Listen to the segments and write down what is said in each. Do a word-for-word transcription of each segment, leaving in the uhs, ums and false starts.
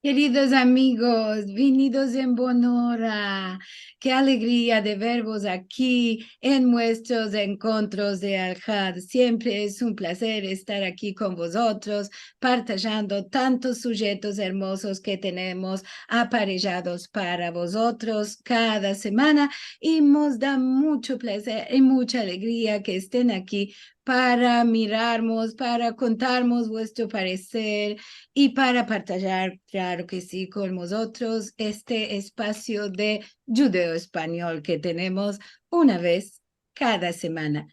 Keridos amigos, vinidos en bon ora. Ke alegria de vervos aki en muestros enkontros de Alhad. Siempre es un plazer estar aki kon vozotros, partajando tantos sujetos ermozos ke tenemos aparejados para vozotros kada semana. I mos da muncho plazer i muncha alegria ke esten aki para mirarmos, para kontarmos vuestro pareser i para partajar, klaro ke si, kon vozotros este espasio de djudeo-espanyol ke tenemos una vez kada semana.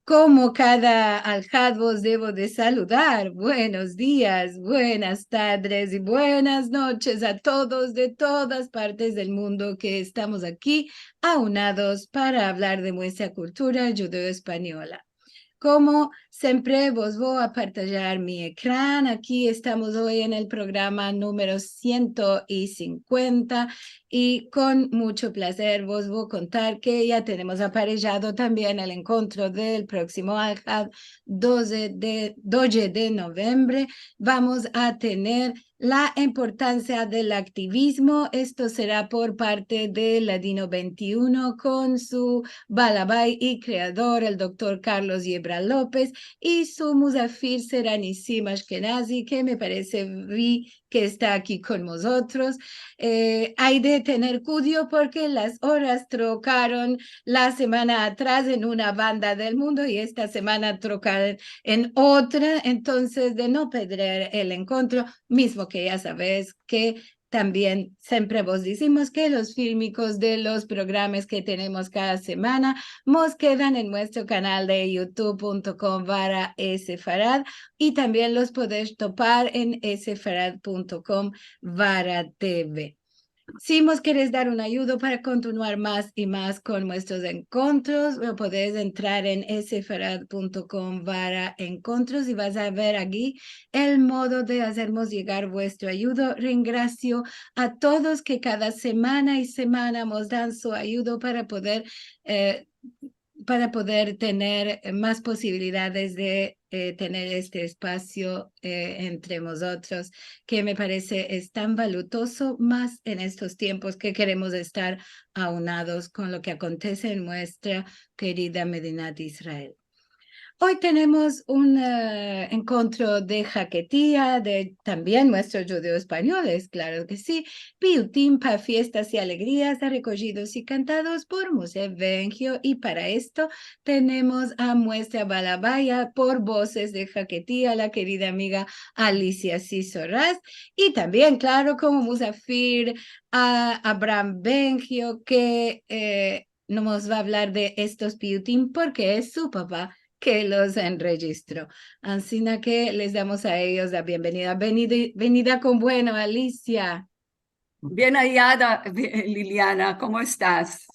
Komo kada Alhad vos devo de saludar, buenos dias, buenas tardes i buenas noches a todos de todas partes del mundo ke estamos aki aunados para avlar de muestra kultura djudeo-espanyola. Komo siempre, vos vo a partajar mi ekran. Aki estamos oy en el programa numero siento i sinkuenta i kon muncho plazer vos vo kontar ke ya tenemos aparejado tambien el enkontro del proksimo Alhad, doze de, doze de novembre. Vamos a tener la importansia del aktivismo. Esto sera por parte de Ladino ventiuno kon su balabay i kreador, el doktor Carlos Yebra Lopez, i su muzafir sera Nissim Ashkenazi, ke me parese vi ke esta aki kon mozotros. Eh, ay de tener kudio porke las oras trokaron la semana atras en una banda del mundo i esta semana trokaron en otra, entonses de no pedrer el enkontro, mizmo ke ya saves ke tambien siempre vos dizimos ke los filmikos de los programas ke tenemos kada semana mos kedan en muestro kanal de youtube punto com barra sefarad i tambien los podesh topar en sefarad punto com barra tv. Si mos keres dar un ayudo para kontinuar mas i mas kon muestros enkontros, lo podes entrar en sefarad punto com barra enkontros i vas a ver agi el modo de azermos yegar vuestro ayudo. Rengrasio a todos ke kada semana i semana mos dan su ayudo para poder, eh, para poder tener, eh, mas posibilidades de, eh, tener este espasio, eh, entre mozotros, ke me parese es tan valutozo, mas en estos tiempos ke keremos estar aunados kon lo ke akontese en muestra kerida Medinat Israel. Oy tenemos un, eh, enkontro de haketia, de tambien muestros djudeo-espanyoles, klaro ke si, piyutim pa fiestas i alegrias, rekojidos i kantados por Moshe Bengio, i para esto tenemos a muestra balabaya por vozes de haketia, la kerida amiga Alicia Sisoraz, i tambien, klaro, komo muzafir a Abraham Bengio, ke, eh, no mos va a avlar de estos piyutim porke es su papa ke los enrejistro. Ansina ke les damos a eyos la bienvenida. Venida, venida kon bueno, Alicia. Bien ayada, Liliana, komo estas?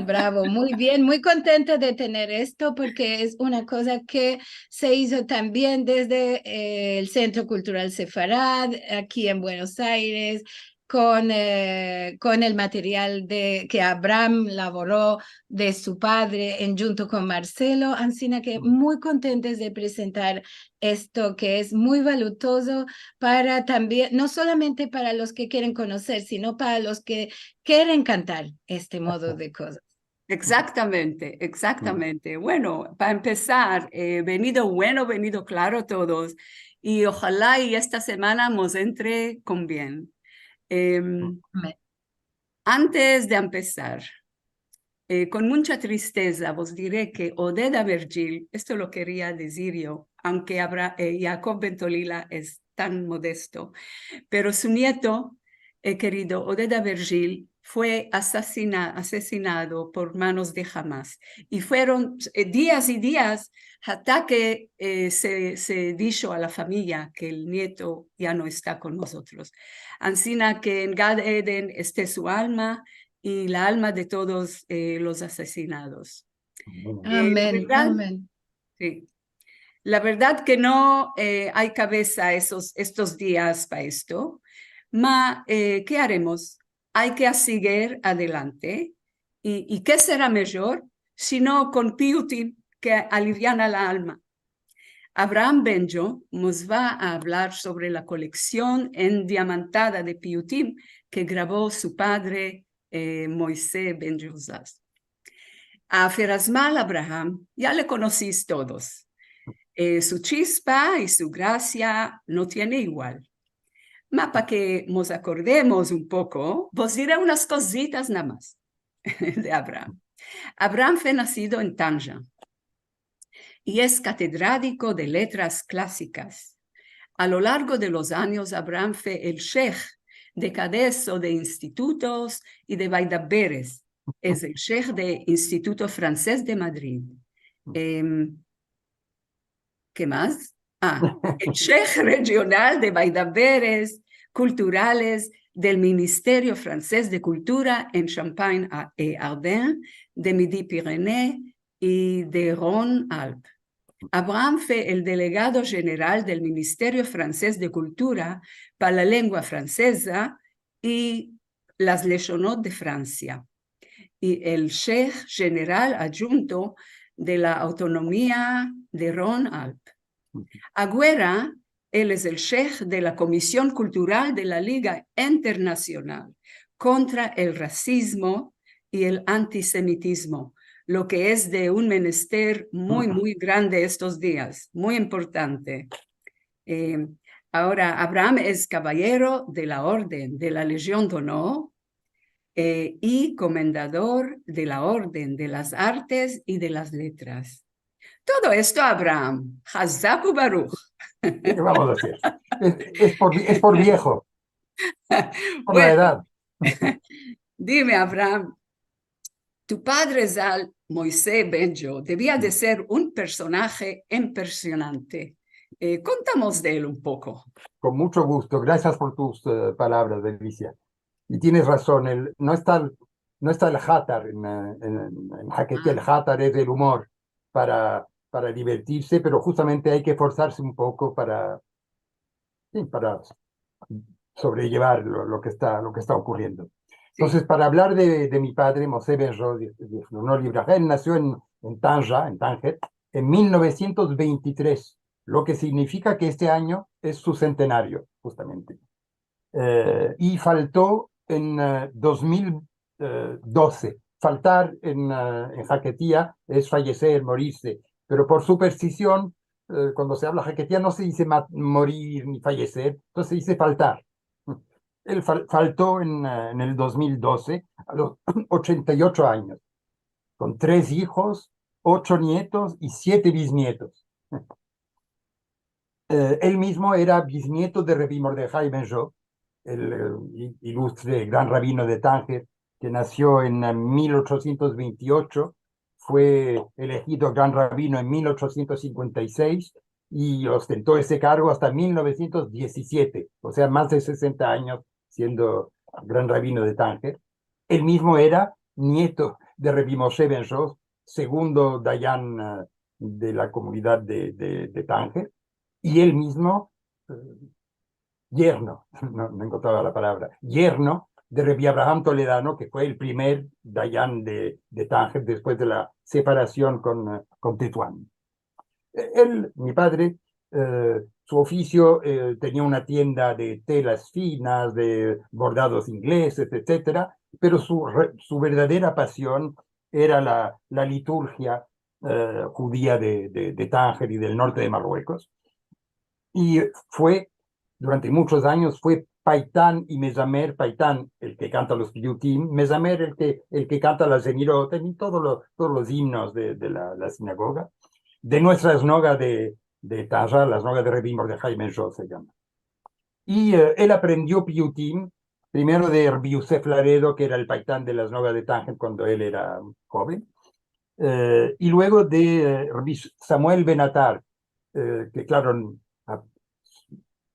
Bravo, muy bien, muy kontenta de tener esto porke es una koza ke se izo tambien desde, eh, el Sentro Kultural Sefarad, aki en Buenos Aires, kon, eh, kon el material de, ke Abraham lavoro de su padre en, djunto kon Marcelo, ansina ke muy kontentes de presentar esto ke es muy valutozo para tambien, no solamente para los ke keren konoser, sino para los ke keren kantar este modo de kozas. Egzaktamente, egzaktamente. Bueno, pa empesar, eh, venido bueno, venido klaro todos. I ojalá i esta semana mos entre kon bien. Em, Amen. Antes de empesar, eh, kon muncha tristeza vos dire ke Oded Avergil, esto lo keria dizir yo, aunke Abra-, eh, Yaakov Ben Tolila es tan modesto, pero su nieto, eh, kerido Oded Avergil, fue asasina-, asesinado por manos de Hamas. I fueron, eh, dias i dias ata ke, eh, se, se disho a la famiya ke el nieto ya no esta kon mozotros. Ansina ke en Gan Eden este su alma i la alma de todos, eh, los asesinados. Eh, la verdad, amen, amen. Si. La verdad ke no, eh, ay kavesa esos, estos dias pa esto. Ma, eh, ke aremos? Ay ke asiger adelante. I, i ke sera mijor sino kon piyutim ke aliviana la alma? Avraham Bendjo mos va a avlar sovre la koleksion endiamantada de piyutim ke gravo su padre, eh, Moise Bendjo Zaz. A Ferazmal Abraham ya le konosis todos. Eh, su chispa i su grasia no tiene igual. Ma pa ke mos akordemos un poko, vos dire unas kozitas namas de Abraham. Abraham fue nasido en Tanja i es katedradiko de letras klasikas. A lo largo de los anyos, Abraham fue el sheh de kadeso de institutos i de vaidaveres. Es el sheh de Instituto Franses de Madrid. Em, ke mas? A, el sheh rejional de vaidaveres kulturales del Ministerio Franses de Kultura en Champagne-Ardenne, de Midi-Pyrénées i de Rhône-Alpes. Abraham fue el delegado jeneral del Ministerio Franses de Kultura pa la lengua franseza i las leshonot de Fransia, i el sheh jeneral adjunto de la Autonomia de Rhône-Alpes. Aguera, el es el sheh de la Komision Kultural de la Liga Internasional kontra el Rasizmo i el Antisemitizmo, lo ke es de un menester muy, muy grande estos dias, muy importante. Eh, agora, Abraham es kavayero de la Orden de la Lejion de Onor, eh, i komendador de la Orden de las Artes i de las Letras. Todo esto, Abraham, hazak ubaruk. ¿Ke vamos a azer? Es, es por, es por viejo. Por la edad. Bueno, dime, Abraham, tu padre Zal, Moise Bendjo, devia de ser un personaje impresionante. Eh, kontamos de el un poko. Con mucho gusto. Gracias por tus, eh, palabras, Delicia. Y tienes razón, el, no está el, no está el hatar en, eh, en, en Haketiya. El hatar es el humor para, para divertirse, pero justamente hay que esforzarse un poco para, sí, para sobrellevar lo, lo que está, lo que está ocurriendo. Entonces, para hablar de, de mi padre, Moise Bendjo, Zichrono Livraha, él nació en, en Tanja, en Tánger, en mil novecientos veintitrés, lo que significa que este año es su centenario, justamente. Eh, y faltó en, eh, dos mil doce. Faltar en, eh, en Haketiya es fallecer, morirse, pero por superstición, eh, cuando se habla Haketiya no se dice ma-, morir ni fallecer, entonces se dice faltar. Él fal-, faltó en, eh, en el dos mil doce a los ochenta y ocho años, con tres hijos, ocho nietos y siete bisnietos. Eh, él mismo era bisnieto de Rabbi Mordejai Bendjo, el, eh, i-, ilustre gran rabino de Tánger, que nació en, eh, mil ochocientos veintiocho, fue elegido gran rabino en mil ochocientos cincuenta y seis y ostentó ese cargo hasta mil novecientos diecisiete, o sea, más de sesenta años siendo gran rabino de Tánger. Él mismo era nieto de Rabbi Moshe Bendjo, segundo dayán, eh, de la komunidad de, de, de Tánger, y él mismo, eh, yerno, no, no encontraba la palabra, yerno de Rabbi Abraham Toledano, que fue el primer dayán de, de Tánger después de la separación con, eh, con Tetuán. Eh, él, mi padre, eh, su oficio, eh, tenía una tienda de telas finas, de bordados ingleses, etcétera, pero su re-, su verdadera pasión era la, la liturgia, eh, judía de, de, de Tánger y del norte de Marruecos. Y fue, durante muchos años, fue paitán y mezamer, paitán, el que canta los piyutim, mezamer, el que, el que canta las zemirot, y todo lo, todos los himnos de, de la, la sinagoga, de nuestra snoga de, de Tanja, la snoga de Rabbi Mordejai Bendjo se llama. Y, eh, él aprendió piyutim, primero de Rabbi Yosef Laredo, que era el paitán de la snoga de Tánger cuando él era joven, eh, y luego de, eh, Rabbi Samuel Benatar, eh, que claro, n-, a-,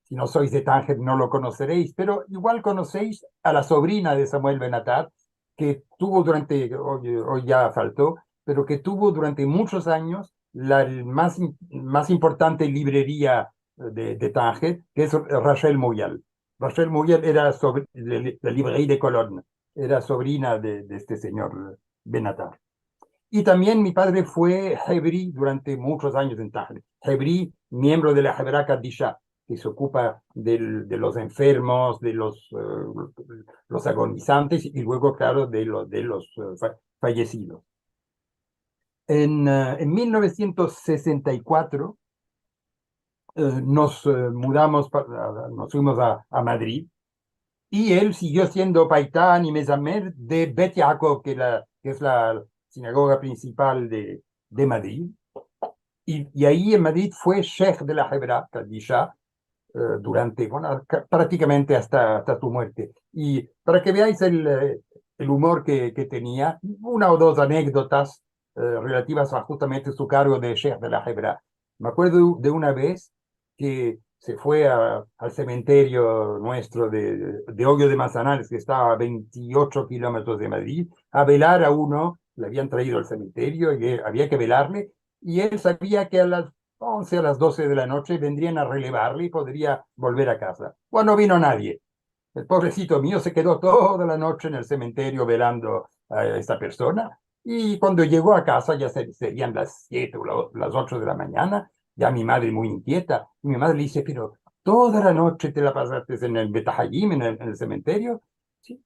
si no sois de Tánger no lo conoceréis, pero igual conocéis a la sobrina de Samuel Benatar, que tuvo durante, hoy, hoy ya faltó, pero que tuvo durante muchos años la más im-, más importante librería de, de Tánger, que es Rachel Mouyal. Rachel Mouyal era sobre, de, de la librería de Cologne, era sobrina de, de este señor Benatar. Y también mi padre fue hebrí durante muchos años en Tánger. Hebrí miembro de la Hevra Kadisha, ke se okupa del, de los enfermos, de los, eh, los agonizantes i luego, klaro, de lo, de los, eh, fa-, fayesidos. En, eh, en mil novesientos sesenta i kuatro, eh, mos, eh, mudamos pa-, a, mos fuimos a, a Madrid, i el siguio siendo paitan i mezamer de Bet Yaakov, ke la, ke es la sinagoga prinsipal de, de Madrid. I, i ayi en Madrid fue sheikh de la Hevra Kadisha, eh, durante, bueno, ka-, praktikamente asta, asta su muerte. I para ke veais el, eh, el umor ke, ke tenia, una o dos anekdotas, eh, relativas a justamente su kargo de sheikh de la Hevra. Me akuerdo de una vez ke se fue a, al sementerio muestro de, de Ogio de Manzanares, ke estava a ventiocho kilometros de Madrid, a velar a uno, le avian traido al sementerio i avia ke velarle, i el savia ke a las onze, a las doze de la noche vendrian a relevarle i podria volver a kaza. Bueno, no vino nadie. El povresito mio se kedo toda la noche en el sementerio velando a esta persona. I kuando yego a kaza ya se-, serian las siete o la-, las ocho de la manyana, ya mi madre muy inkieta. I mi madre le dize: "Pero toda la noche te la pasaste en el Bet Ahayim, en el, en el sementerio?" Si.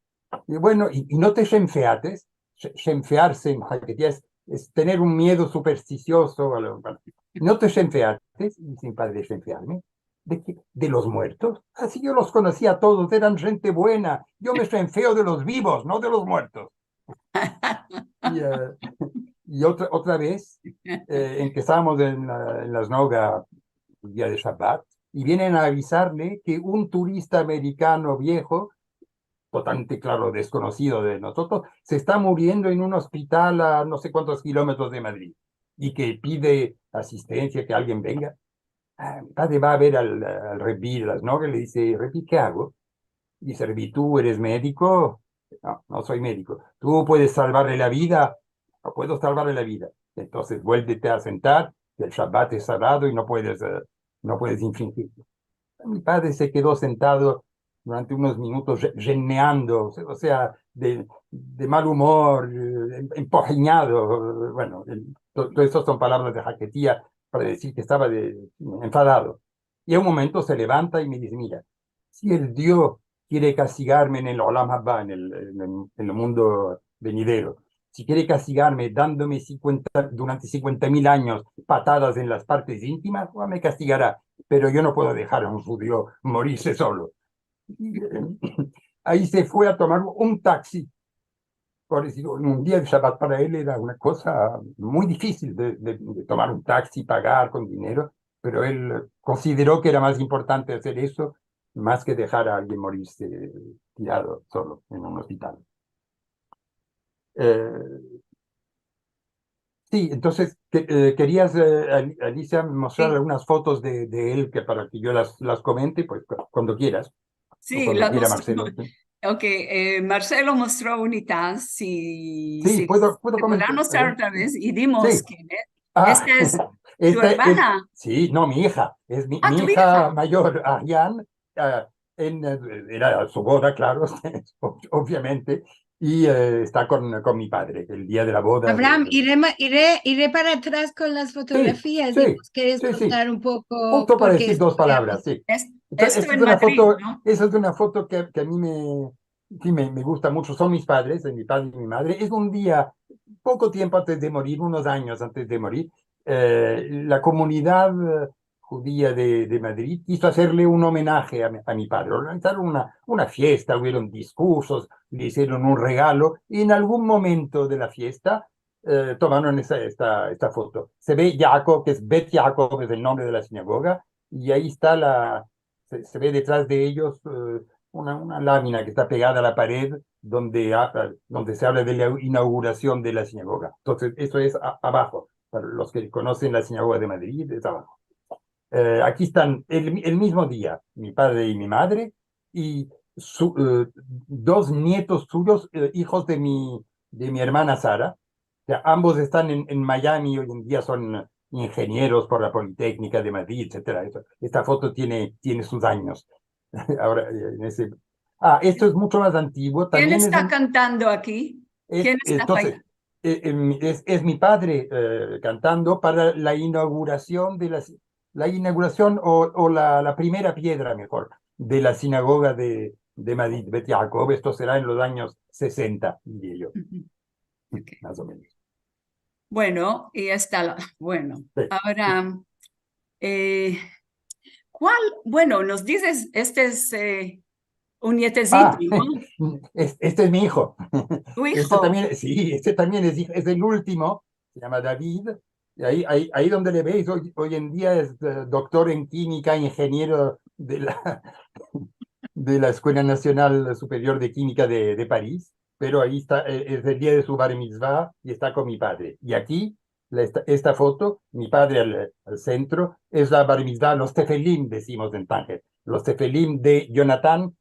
I bueno, i, i no te shenfeates, she-, shenfearse en haketia es, es tener un miedo supersticiozo a lo, bueno, no te shenfeates, i dize mi padre: "Shenfearme? ¿De ke? ¿De los muertos? Asi yo los konosia a todos, eran djente buena. Yo me shenfeo de los vivos, no de los muertos." I, eh, i otra, otra vez, eh, en ke estábamos en la, en la sinagoga el dia de Shabat, i vienen a avisarme ke un turista amerikano viejo, totalmente, klaro, deskonosido de mozotros, se esta muriendo en un ospital a no se kuantos kilometros de Madrid, i ke pide asistensia, ke alguien venga. Ah, mi padre va a ver al, al rebi de la sinagoga i le dize: "Rebi, ke ago?" Dize rebi: "Tu eres mediko?" "No, no so mediko." "Tu puedes salvarle la vida?" "No puedo salvarle la vida." "Entonses vuelvete a sentar, ke el Shabat es sagrado i no puedes, eh, no puedes infringirlo." Mi padre se kedo sentado durante unos minutos ye-, yeneando, o se-, o sea, de, de mal umor, eh, em-, empojinyado, eh, bueno, el, to-, todo esto son palavras de haketia para dizir ke estava de, enfadado. I a un momento se levanta i me dize: "Mira, si el Dio kere kastigarme en el olam haba, en el, en el, en el mundo venidero, si kere kastigarme dandome sinkuenta, durante sinkuenta mil anyos patadas en las partes intimas, bueno, me kastigara, pero yo no puedo dehar a un djudio morirse solo." I, eh, ayi se fue a tomar un taksi. Por dizir, un dia de Shabat para el era una koza muy difisil de, de, de tomar un taksi, pagar kon dinero, pero el konsidero ke era mas importante azer esto mas ke dehar a alguien morirse tirado solo en un ospital. Eh, si, entonses, ke-, eh, kerias, eh, Al-, Alicia, mostrar algunas fotos de, de el ke para ke yo las, las komente, pues, ku-, kuando kieras. O kuando kiera Marcelo. Si, lo mostro. Okey, eh, Marcelo mostro un instante, si, si puedo, puedo komentar, mostrar otra vez i dimos ken es. Ah, esta es tu ermana. Si, no, mi ija. Es mi, mi ija mayor, Ariane, ah, en, eh, era su boda, klaro, obviamente, i, eh, esta kon, kon mi padre, el dia de la boda. Abraham, ire ma-, ire, ire para atras kon las fotografias i mos keres kontar un poko. Justo para dizir dos palavras, si. Entonses, esta es una foto, esta es una foto ke, ke a mi me, si, me, me gusta muncho. Son mis padres, de mi padre i mi madre. Es un dia, poko tiempo antes de morir, unos anyos antes de morir, eh, la komunidad, eh, djudia de, de Madrid kizo azerle un omenaje a mi, a mi padre. Organizaron una, una fiesta, uvieron diskursos, le izieron un regalo, i en algun momento de la fiesta, eh, tomaron esta, esta, esta foto. Se ve Yaakov, ke es Bet Yaakov, es el nombre de la sinagoga, i ayi esta la, se, se ve detras de eyos, eh, una, una lamina ke esta pegada a la pared donde ha-, donde se avla de la inaugurasion de la sinagoga. Entonses, esto es a-, abajo. Para los ke konosen la sinagoga de Madrid, es abajo. Eh, aki estan el, el mizmo dia, mi padre i mi madre, i su, eh, dos nietos suyos, eh, ijos de mi, de mi ermana Sara, ke ambos estan en, en Miami, oy en dia son injenieros por la Politeknika de Madrid, etsetera. Esta, esta foto tiene, tiene sus anyos. Agora, eh, en ese, ah, esto es muncho mas antiguo. Ken esta kantando aki? Ken esta bailando? Entonses, eh, em, es, es mi padre, eh, kantando para la inaugurasion de la si-, la inaugurasion o, o la, la primera piedra, mejor, de la sinagoga de, de Madrid, Bet Yaakov. Esto sera en los anyos sesenta, diria yo, mas o menos. Bueno, i esta la, bueno, Si. Agora, eh, kual, bueno, mos dizes, este es, eh, un nietezito, Ah, no? es- este es mi ijo. Tu Este ijo. tambien, si, este tambien es, hij- es el ultimo, se yama David. I ayi, ayi, ayi donde le veis, oy, oy en dia es, eh, doktor en kimika, injeniero de la, de la Eskuela Nasional Superior de Kimika de, de Paris, pero ayi esta, eh, es el dia de su bar mitzva i esta kon mi padre. I aki, la, esta, esta foto, mi padre al, al sentro, es la bar mitzva, los tefelim, dizimos en Tanger, los tefelim de Yonatan,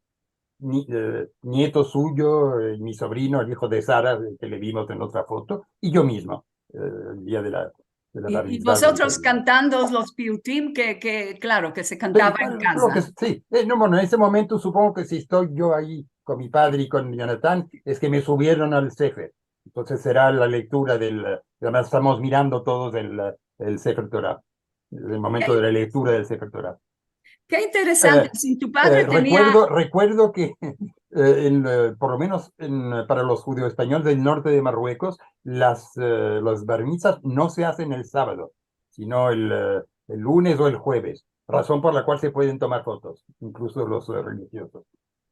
ni-, eh, nieto suyo, eh, mi sobrino, el ijo de Sara, eh, ke le vimos en otra foto, i yo mizmo, eh, el dia de la, de la bar I, i mitzva de mi vozotros sobrino. kantando los piutim ke, ke, klaro, ke se Si, kantava en bueno, lo kaza. ke, si, eh, no, bueno, en ese momento supongo ke si esto yo ayi kon mi padre i kon Yonatan, es ke me suvieron al sefer. Entonses sera la lektura del, eh, ademas estamos mirando todos el, eh, el Sefer Tora, el momento Ke, de la lektura del Sefer Tora. ke interesante, Eh, si tu padre eh, tenia rekuerdo, rekuerdo ke, eh, en, eh, por lo menos en, para los judeo-espanyoles del norte de Marruekos, las, eh, los bar mitzvas no se azen el savado, sino el, eh, el lunes o el jueves, razon por la kual se pueden tomar fotos, inkluso los, eh, relijiosos.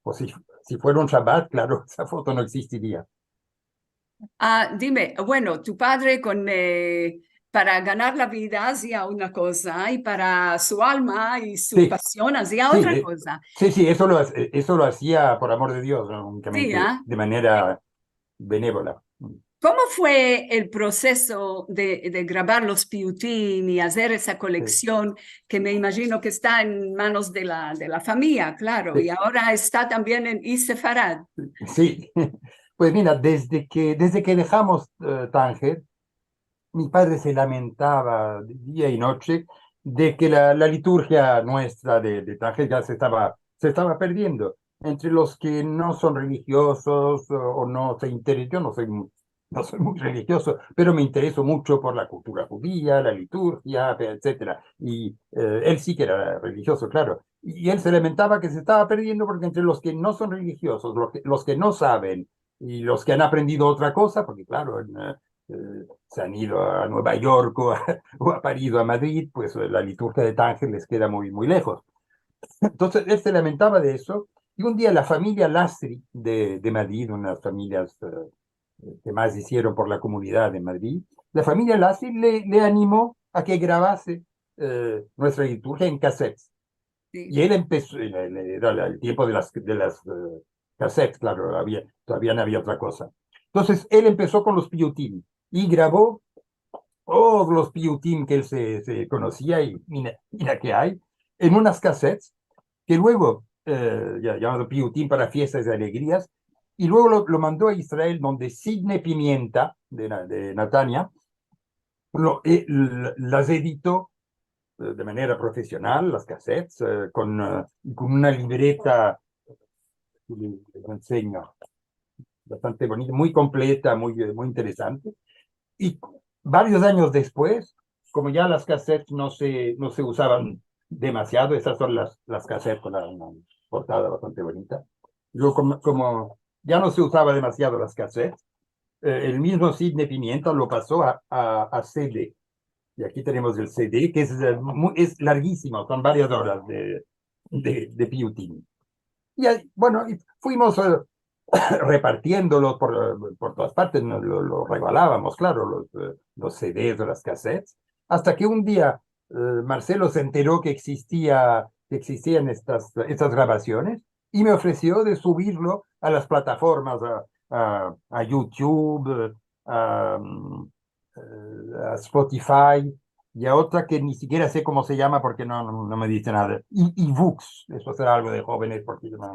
O si, si fuera un Shabat, klaro, esa foto no eksistiria. Ah, dime, bueno, tu padre kon, eh, para ganar la vida azia una koza, i para su alma i su pasion azia otra koza. Si, si, esto lo ha-, esto lo azia por amor de Dios, no unikamente de manera benevola. Komo fue el proseso de, de gravar los piutim i azer esa koleksion, ke me imajino ke esta en manos de la, de la famiya, klaro, i agora esta tambien en Sefarad? Si. Pues mira, desde ke, desde ke dejamos, eh, Tanger, mi padre se lamentava dia i noche de ke la, la liturgia muestra de, de Tanger ya se estava, se estava perdiendo. Entre los ke no son relijiosos o, o no se intere-, yo no soy mu-, no soy muy religioso, pero me intereso mucho por la kultura djudia, la liturgia, etsetera. I, eh, el si ke era relijioso, klaro. I el se lamentava ke se estava perdiendo porke entre los ke no son relijiosos, los ke, los ke no saven i los ke han aprendido otra koza, porke, klaro, en, eh, eh, se han ido a Nueva York o a, o a Paris o a Madrid, pues, eh, la liturgia de Tanger les keda muy, muy lejos. Entonses, el se lamentava de esto, i un dia la famiya Lasri de, de Madrid, unas famias, eh, ke mas izieron por la komunidad de Madrid, la famiya Lasri le, le animo a ke gravase, eh, muestra liturgia en kasets. Si. I el empeso, era, era el tiempo de las, de las, eh, kasets, klaro, avia, tovia no avia otra koza. Entonses, el empeso kon los piutim i gravo todos los piutim ke el se, se konosia i mira, mira ke ay en unas kasets ke luego, eh, ya, yamado Piutim para fiestas i alegrias, i luego lo, lo mando a Israel, donde Sidney Pimienta, de Na-, de Natania, lo, eh, l-, las edito, eh, de manera profesional, las kasets, eh, kon, eh, kon una libreta, le, le ensenyo, bastante bonita, muy kompleta, muy, eh, muy interesante. I varios anyos despues, komo ya las kasets no se, no se usavan demasiado, esas son las, las kasets kon la, una portada bastante bonita. Luego, komo, komo ya no se usava demasiado las kasets, eh, el mizmo Sidney Pimienta lo paso a, a, a CD. I aki tenemos el CD, ke es, eh, mu-, es largisimo, son varias oras de, de, de piutim. I ay, bueno, i fuimos, eh, repartiendolos por, eh, por todas partes, no, lo, lo regalavamos, klaro, los, eh, los CDs o las kasets, asta ke un dia, eh, Marcelo se entero ke egzistia, ke egzistian estas, estas gravasiones i me ofresio de suvirlo a las plataformas, a, a, a YouTube, a, mm, eh, a Spotify i a otra ke ni sikiera se komo se yama porke no, no, no me dize nada. I, iVoox, esto sera algo de jovenes porke yo no,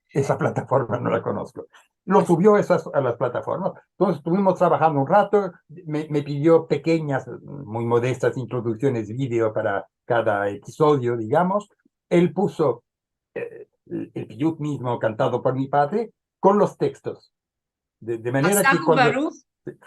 esa plataforma no la konosko. Lo suvio esas, a las plataformas. Entonses estuvimos travajando un rato, me, me pidio pekenyas, muy modestas introduksiones video para kada episodio, digamos. El puso, eh, el, el piut mizmo kantado por mi padre kon los tekstos. De, de manera ke kuando Hazak Ubaruk,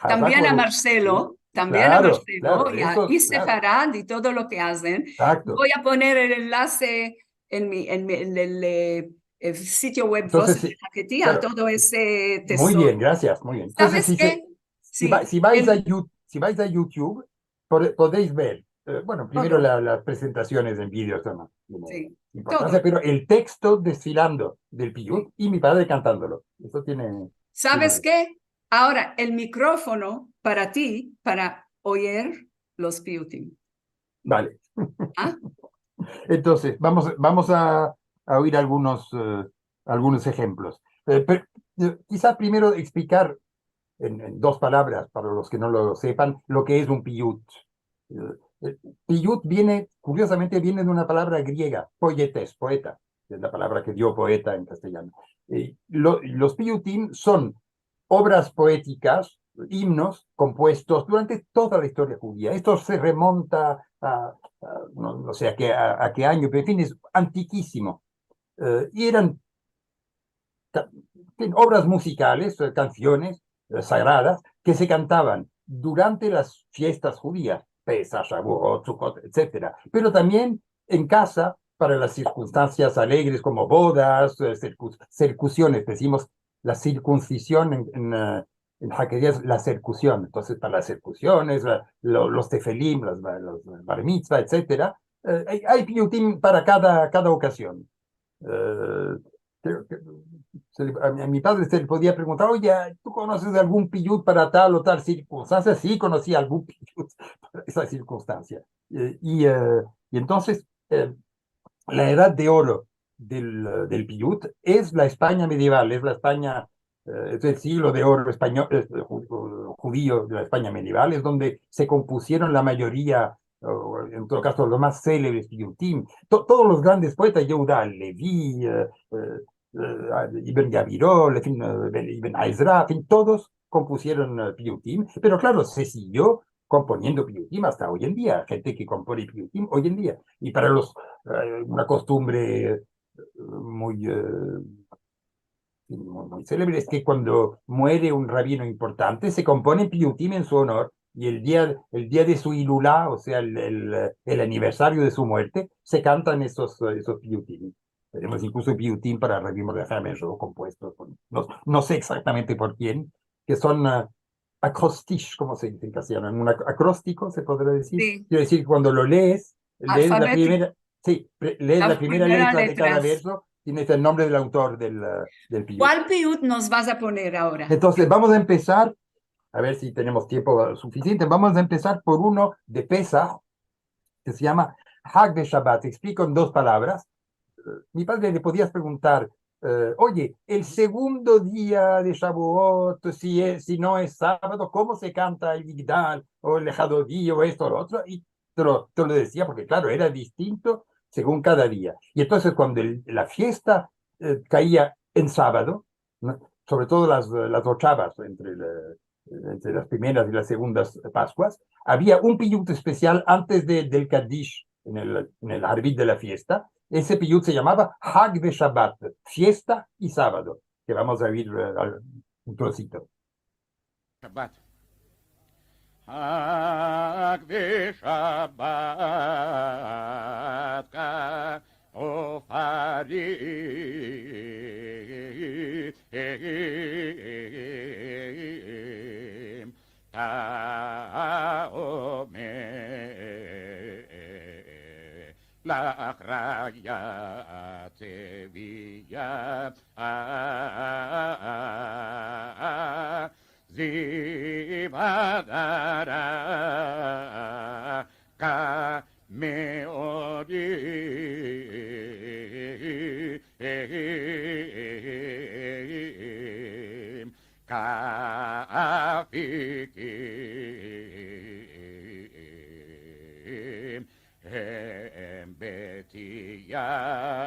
tambien a Marcelo. Tambien a Claro, Marcelo claro, y a eso, Ise claro. Farad y todo lo ke azen. Exacto. Voy a poner el enlaze en mi, en mi, en el, eh, eh, sitio web Entonces, Voz de si, Haketia, claro. todo ese Muy tesoro. bien, gracias, muy bien. Entonces, ¿Sabes si se, ke? si va-, Si, si vais a en, You-, si vais a YouTube, pode-, podeis ver, eh, bueno, primero todo. La, las presentaciones en video son de Si, importansia, todo. Pero el teksto desfilando del piyut Si. i mi padre kantandolo. Eso tiene, tiene ¿Sabes ke? Agora, el mikrofono para ti, para oyer los piyutim. Vale. ¿Ah? Entonses, vamos, vamos a, a oir algunos, eh, algunos enshemplos. Eh, pero, eh, kizas primero eksplicar en, en dos palavras, para los ke no lo sepan, lo ke es un piyut. Eh, el piyut viene, kuriozamente, viene de una palavra griega, poietes, poeta, es la palavra ke dio poeta en kastilyano. Eh, lo, los piyutim son ovras poetikas, imnos, kompuestos durante toda la istoria djudia. Esto se remonta a, a, no, no se a ke, a, a ke anyo, pero en fin, es antikisimo. Eh, i eran ka-, en fin, ovras muzikales, eh, kansiones, eh, sagradas, ke se kantavan durante las fiestas djudias, Pesah, Shavuot, Sukkot, etsetera. Pero tambien en kaza, para las sirkunstansias alegres, komo bodas, eh, sirkus-, sirkunsisiones, dizimos, la sirkunsision en, en, eh, en haketia es la sirkunsision. Entonses, para las sirkunsiones, la, lo, los tefilim, las, los bar mitzvah, etsetera, eh, ay, ay piyutim para kada, kada okazion. Eh, kreo ke se le, a mi, a mi padre se le podia preguntar: "Oye, tu konoses de algun piyut para tal o tal sirkunstansia?" Si, konosi algun piyut para esa sirkunstansia. Eh, i, eh, i entonses, eh, la edad de oro del, del piyut es la Espanya medieval, es la Espanya, eh, es el siglo de oro espanyo-, eh, dju-, djudio de la Espanya medieval, es donde se kompusieron la mayoria, o en todo kazo, los mas selebres piyutim. To-, todos los grandes poetas, Yehuda Levi, eh, eh, eh, Ibn Gabirol, en fin, eh, Ibn Ezra, en fin, todos kompusieron, eh, piyutim, pero klaro, se sigio komponiendo piyutim asta oy en dia, djente ke kompone piyutim oy en dia. I para los, eh, una kostumbre, eh, muy, eh, muy, muy selebre es ke kuando muere un rabino importante, se komponen piyutim en su onor, i el dia, el dia de su ilula, o sea, el, el, el aniversario de su muerte, se kantan esos, esos piyutim. Tenemos inkluso piyutim para Rabbi Mordejai Menshov kompuestos, por, no, no se ekzaktamente por kien, ke son, ah, akrostish, komo se dize en kastilyano, un ak-, akrostiko, se podria dizir. Si. Kero dizir, kuando lo lees, lees la primera, si, pre-, lees la primera letra de kada verso, tienes el nombre del autor del, ah, del piyut. Kual piyut mos vas a poner agora? Entonses, vamos a empesar, a ver si tenemos tiempo sufisiente, vamos a empesar por uno de Pesah, ke se yama Hag veShabat. Eksplika en dos palavras. Eh, mi padre le podias preguntar, eh, "Oye, el segundo dia de Shavuot, si es, si no es sabado, komo se kanta el Yigdal, o el Hadodi, o esto, o lo otro?" I te lo, te lo dizia, porke, klaro, era distinto segun kada dia. I entonses, kuando el, la fiesta, eh, kaia en sabado, no, sovre todo las, las ochavas, entre la, entre las primeras i las segundas Paskuas, avia un piyut espesial antes de, del Kadish, en el, en el arvit de la fiesta. Ese piyut se yamava Hag veShabat, fiesta i sabado, ke vamos a oir, eh, al-, un trosito. Shabat. Hag veShabat ka ofarim ta'omer la'achrayat tzeviya. Ziv adara ka me'orim ka afikim.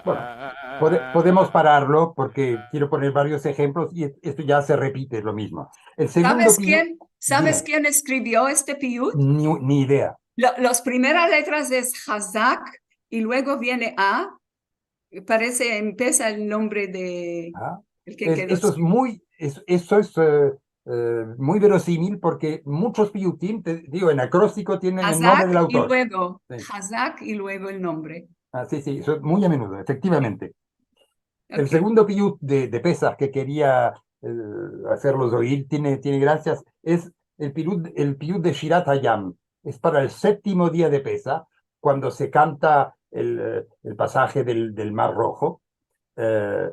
Bueno, pode-, podemos pararlo porke kero poner varios enshemplos i es-, esto ya se repite lo mizmo. El segundo piyut, dime. Saves kien, saves kien eskrivio este piyut? Ni, ni idea. Lo, las primeras letras es Hazak i luego viene A, parese, empesa el nombre de el ke kedo eskrivir. Ah, es, eso es muy, es-, eso es, eh, eh, muy verosímil porque muchos piyutim, te digo, en acróstico tienen el nombre del autor. Hazak i luego, hazak i luego el nombre. Ah, si, si, eso muy a menudo, efektivamente. El segundo piyut de, de Pesah ke keria, eh, azerlos oir, tiene, tiene grasias, es el piyut, el piyut de Shirat Hayam. Es para el septimo dia de Pesah, kuando se kanta el, eh, el pasaje del, del Mar Rojo. Eh,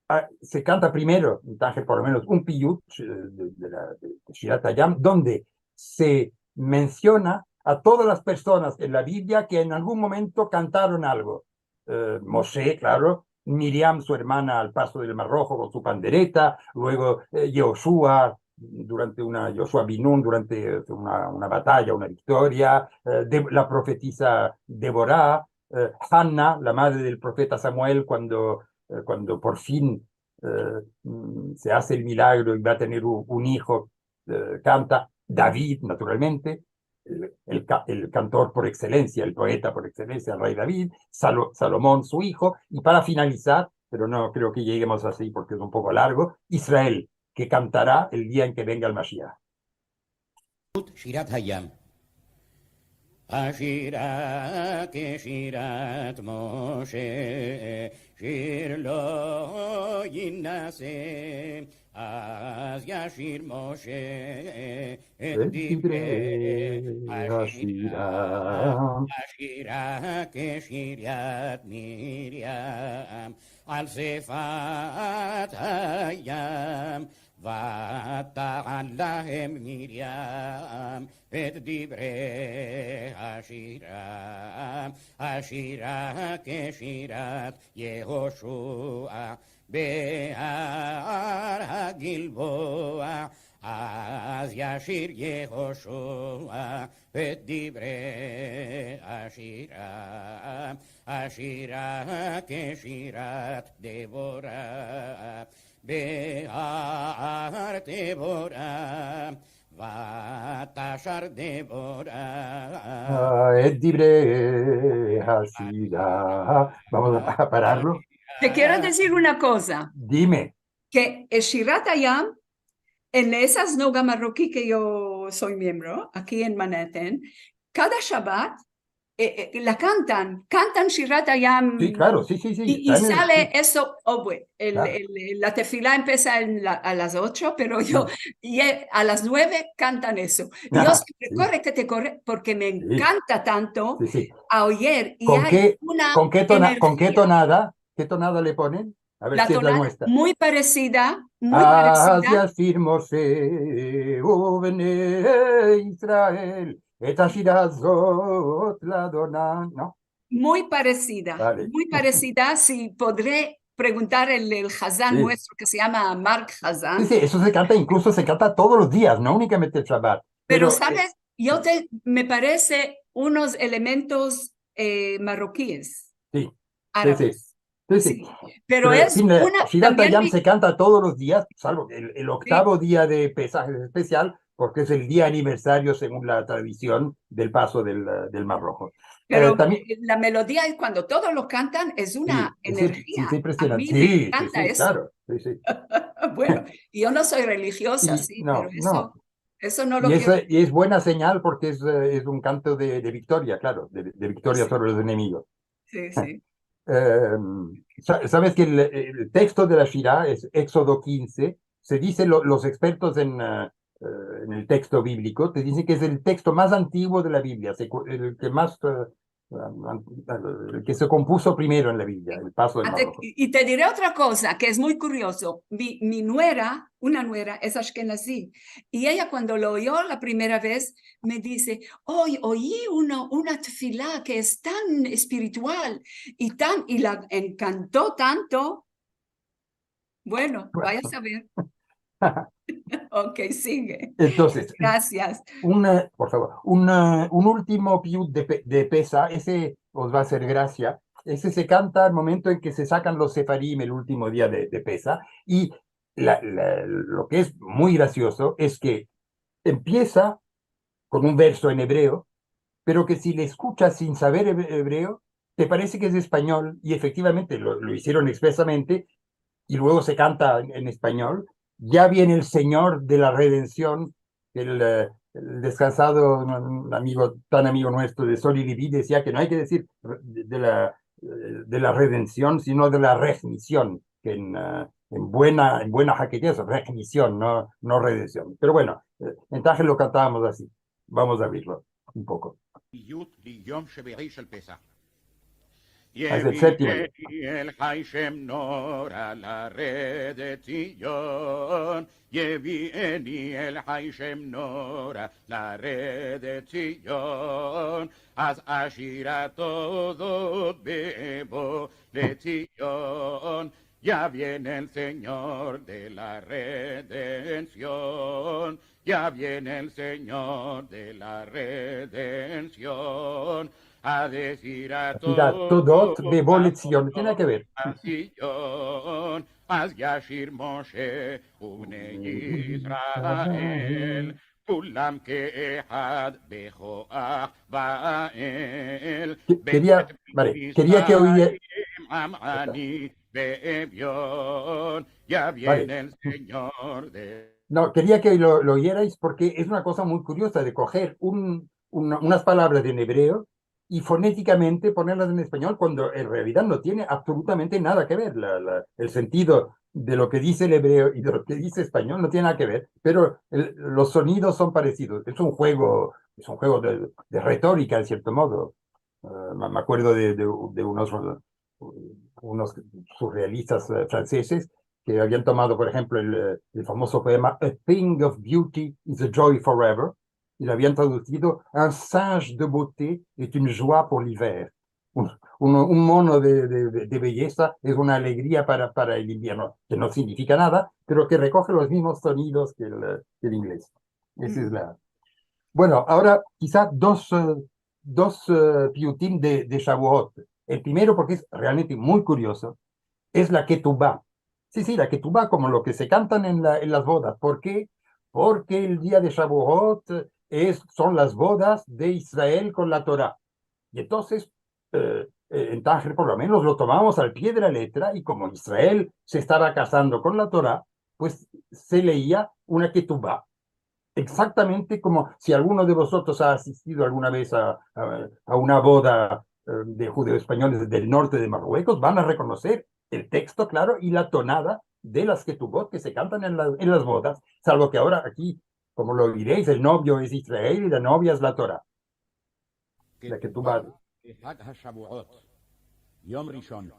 ah, se kanta primero, entonses, por lo menos un piyut, eh, de, de la, de, de Shirat Hayam, donde se mensiona a todas las personas en la Biblia ke en algun momento kantaron algo. Eh, Moshe, klaro, Miriam, su ermana, al paso del Mar Rojo kon su pandereta, luego, eh, Yehoshua, durante una, Yehoshua bin Nun, durante, eh, una, una bataya, una viktoria, eh, Deb-, la profetisa Deborah, eh, Hanna, la madre del profeta Samuel, kuando, eh, kuando por fin, eh, mm, se aze el milagro i va a tener u-, un ijo, eh, kanta, David, naturalmente, el, el ka-, el kantor por ekselensia, el poeta por ekselensia, el rey David, Salo-, Salomon, su ijo, i para finalizar, pero no kreo ke yeguemos azi porke es un poko largo, Israel, ke kantara el dia en ke venga el Mashiach. Shirat Hayam. Ashira ke shirat Moshe, shir lo yinase, az yashir Moshe et divrei hashira. Ashira ke shirat Miriam al sefat hayam, ותען להם מרים את דברי השירה, השירה כשירת יהושע בהר הגלבוע, אז ישיר יהושע את דברי השירה, השירה כשירת דבורה. Behar Debora, Vatashar Debora. Ah, et divrei hashira. Vamos a pa-, pararlo. Te kero dizir una koza. Dime. Ke el Shirat Hayam, en esa sinagoga marroki ke yo so miembro, aki en Manhattan, kada Shabat, eh, eh, la kantan, kantan Shirat Hayam. Si, klaro, si, si, si, I, i sale eso, oh, bue-, el, el, el, la tefila empesa en la, a las ocho, pero yo, ye-, a las nueve kantan eso. I yo siempre, kore ke te kore, porke me enkanta tanto a oyer. I ay una energia. Kon ke tona-, kon ke tonada? Ke tonada le ponen? A ver si es la muestra. Muy paresida, muy paresida. Az yashir Moshe ubnei Israel et hashira azot LaAdonai, no? Muy paresida, muy paresida. Si podre preguntar el, el hazan muestro ke se yama Mark Hazan. Si, si, eso se kanta, inkluso se kanta todos los dias, no unikamente el Shabat. Pero, eh, sabes, yo te, me parese unos elementos, eh, marrokies, arabes. Si, si. Si, si. Pero es una, Shirat Hayam se kanta todos los dias, salvo el, el oktavo dia de Pesaj es espesial, porke es el dia aniversario, segun la tradision, del paso del, eh, del Mar Rojo. Pero, eh, tambien la melodia es kuando todos lo kantan, es una energia. Si, si, es impresionante. A mi me enkanta eso. Si, si, klaro, si, si. Bueno, yo no so religioza, si, no, pero eso, no. Eso no lo kero. I es, i es buena senyal porke es, eh, es un kanto de, de viktoria, klaro, de, de viktoria sovre los enemigos. Si, si. Em, sa-, saves ke el, el teksto de la Shira es Eksodo kinze. Se dize, lo-, los ekspertos en, eh, eh, en el teksto bibliko te dizen ke es el teksto mas antiguo de la Biblia, se ku-, el ke mas, eh, an-, an-, el ke se kompuso primero en la Biblia, el paso del Mar Rojo. I, i te dire otra koza ke es muy kuriozo. Mi, mi nuera, una nuera, es ashkenazi. I eya kuando lo oyo la primera vez, me dize, "Oy, oyi una, una tefila ke es tan espiritual i tan", i la enkanto tanto. Bueno, vaya a saver. Ok, sigue. Entonses, grasias. Un, eh, por favor, un, eh, un ultimo piyut de Pe-, de Pesaj, ese os va a azer grasia. Ese se kanta al momento en ke se sakan los sefarim el ultimo dia de, de Pesaj, i la, la, lo ke es muy grasiozo es ke empiesa kon un verso en ebreo, pero ke si le eskuchas sin saver eb-, ebreo, te parese ke es espanyol, i efektivamente lo, lo izieron ekspresamente, i luego se kanta en, en espanyol, ya viene el Señor de la redención, el, eh, el descansado, un, un amigo, tan amigo nuestro de Sol y Leví decía que no hay que decir re-, de, de la, eh, de la redención, sino de la remisión, que en, eh, en buena, en buena haketia es remisión, no, no redención. Pero bueno, eh, entonces lo cantábamos así. Vamos a abrirlo un poco. י"ט ליום שביעי של פסח. Hasta el séptimo día. יביאני אל חי שם נורא לרדת ציון, יביאני אל חי שם נורא לרדת ציון, אז אשיר התודות בבוא לציון, ya viene el Señor de la redención, ya viene el Señor de la redención, a decir a תודה, תודות בבוא לציון, tiene que ver. Sion, אז ישיר משה ובני ישראל, כולם כאחד בכח ואל, que-, quería, vale, quería que oye- עמעני באביון, ya viene el Señor de No, quería que lo, lo oyerais porque es una cosa muy curiosa de coger un, una, unas palabras en hebreo y fonéticamente ponerlas en español cuando en realidad no tiene absolutamente nada que ver la, la, el sentido de lo que dice el hebreo y de lo que dice español no tiene nada que ver, pero el, los sonidos son parecidos. Es un juego, es un juego de, de retórica, en cierto modo. Eh, me, me acuerdo de, de, de unos, unos surrealistas, eh, franceses que habían tomado, por ejemplo, el, eh, el famoso poema A thing of beauty is a joy forever, y lo habían traducido: Un singe de beauté est une joie pour l'hiver. Un, un, un mono de, de, de, de belleza es una alegría para, para el invierno, que no significa nada, pero que recoge los mismos sonidos que el, que el inglés. Esa es la... Bueno, ahora quizá dos, eh, dos, eh, piyutim de, de Shavuot. El primero, porque es realmente muy curioso, es la ketubá. Sí, sí, la ketubá, como lo que se cantan en la, en las bodas. ¿Por qué? Porque el día de Shavuot es, son las bodas de Israel con la Torá. Y entonces, eh, eh, en Tánger, por lo menos, lo tomamos al pie de la letra, y como Israel se estaba casando con la Torá, pues se leía una ketubá. Exactamente como si alguno de vosotros ha asistido alguna vez a, a, a una boda, eh, de judeo-españoles del norte de Marruecos, van a reconocer el texto, claro, y la tonada de las ketubot que se cantan en la, en las bodas, salvo que ahora aquí, como lo oiréis, el novio es Israel y la novia es la Torá. La ketubá. חג השבועות, יום ראשון.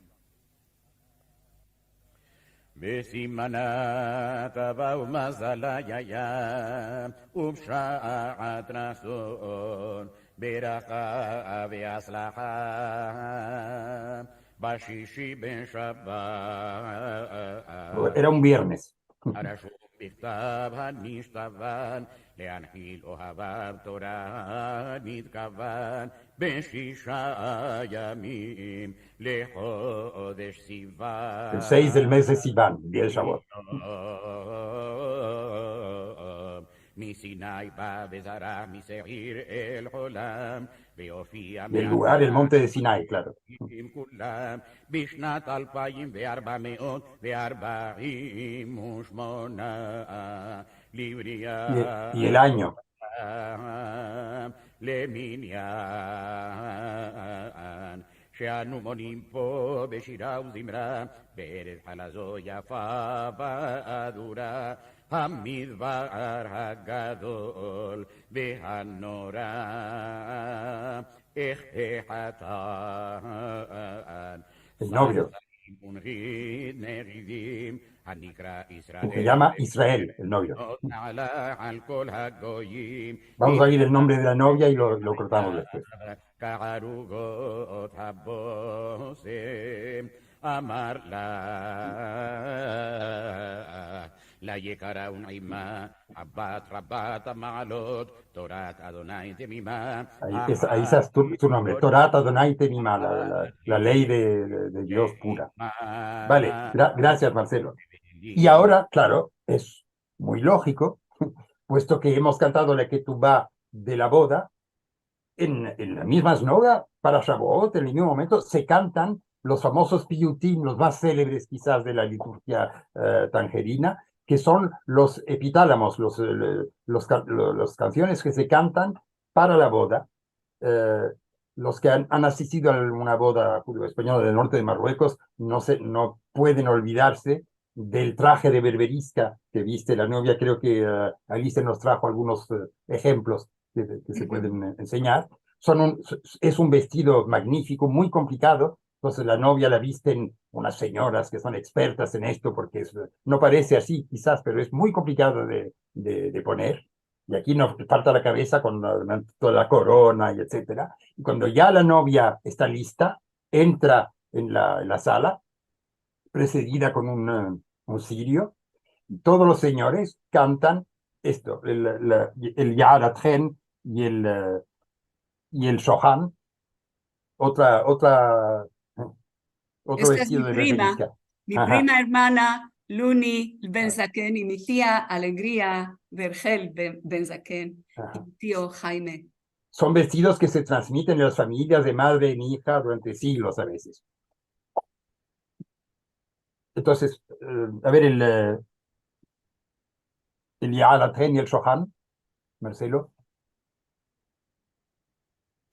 בסימנה טובה ומזלה יהיה, ובשעת רצון ברכה והצלחה, בשישי בשבת. Era un viernes. הרשום בכתב הנשתוון, להנחיל אוהביו תורה נתכוון, בשישה ימים לחודש סיוון. El seis del mes de Sivan, día de Shavuot. מסיני בא וזרע משעיר אל חולם, ויופיע... Del lugar, el monte de Sinaí, claro. עם כולם, בשנת אלפיים וארבע מאות וארבעים ושמונה לבריאת העולם. Y, y el año. למניין, שאנו מונים פה בשירה וזמרה, בארץ חלזו יפה ואדורה, המדבר הגדול והנורא, איך תחתן. El novio. שרים ונגיד נגידים, הנקרא ישראל. Que se llama Israel, el novio. נעלה על כל הגויים. Vamos a oír el nombre de la novia y lo, lo cortamos después. כערוגות הבושם, אמר לה, ליקרה ונעימה, רבת רבת המעלות, תורת אדוני תמימה. Ahí, es, ahí está su, su nombre, Torat Adonai Temima, la, la, la ley de, de, de Dios pura. Vale, gra-, gracias, Marcelo. Y ahora, claro, es muy lógico, puesto que hemos cantado la ketubá de la boda, en, en la misma sinagoga, para Shavuot, en el mismo momento, se cantan los famosos piyutim, los más célebres quizás de la liturgia, eh, tangerina, que son los epitalamos, los, eh, los ca-, lo-, las canciones que se cantan para la boda. Eh, los que han, han asistido a una boda judeo-española del norte de Marruecos no se, no pueden olvidarse del traje de berberisca que viste la novia. Creo que, eh, Alicia nos trajo algunos, eh, ejemplos que, que se pueden, eh, enseñar. Son un, es un vestido magnífico, muy complicado. Entonces la novia la visten unas señoras que son expertas en esto, porque es, no parece así, quizás, pero es muy complicado de, de, de poner. Y aquí nos falta la cabeza con la, toda la corona y etcétera. Y cuando ya la novia está lista, entra en la, en la sala, precedida con un, eh, un cirio, y todos los señores cantan esto, el, la, el Ya'alatken y el, eh, y el Shohan, otra, otra, eh, otro vestido de berberisca. Esta es mi prima, mi prima hermana, Luni Benzaken, y mi tia Alegria Vergel Ben-, Benzaken, y mi tio Jaime. Son vestidos que se transmiten en las familias de madre en hija durante siglos a veces. Entonces, eh, a ver, el, eh, el Ya'alatken y el Shohan, Marcelo.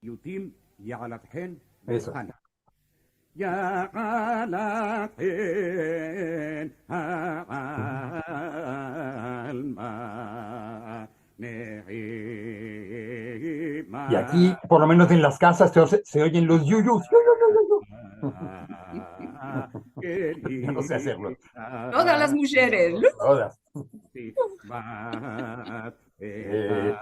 Piutim, Ya'alatken, eso. Shohan. Ya'alatken, ha'alma, ne'ima. Y aquí, por lo menos en las casas, se, se oyen los yuyus. Yu, yu, yu, yu, yu. Yo no sé hacerlo. Todas las mujeres. Todas. Etanim.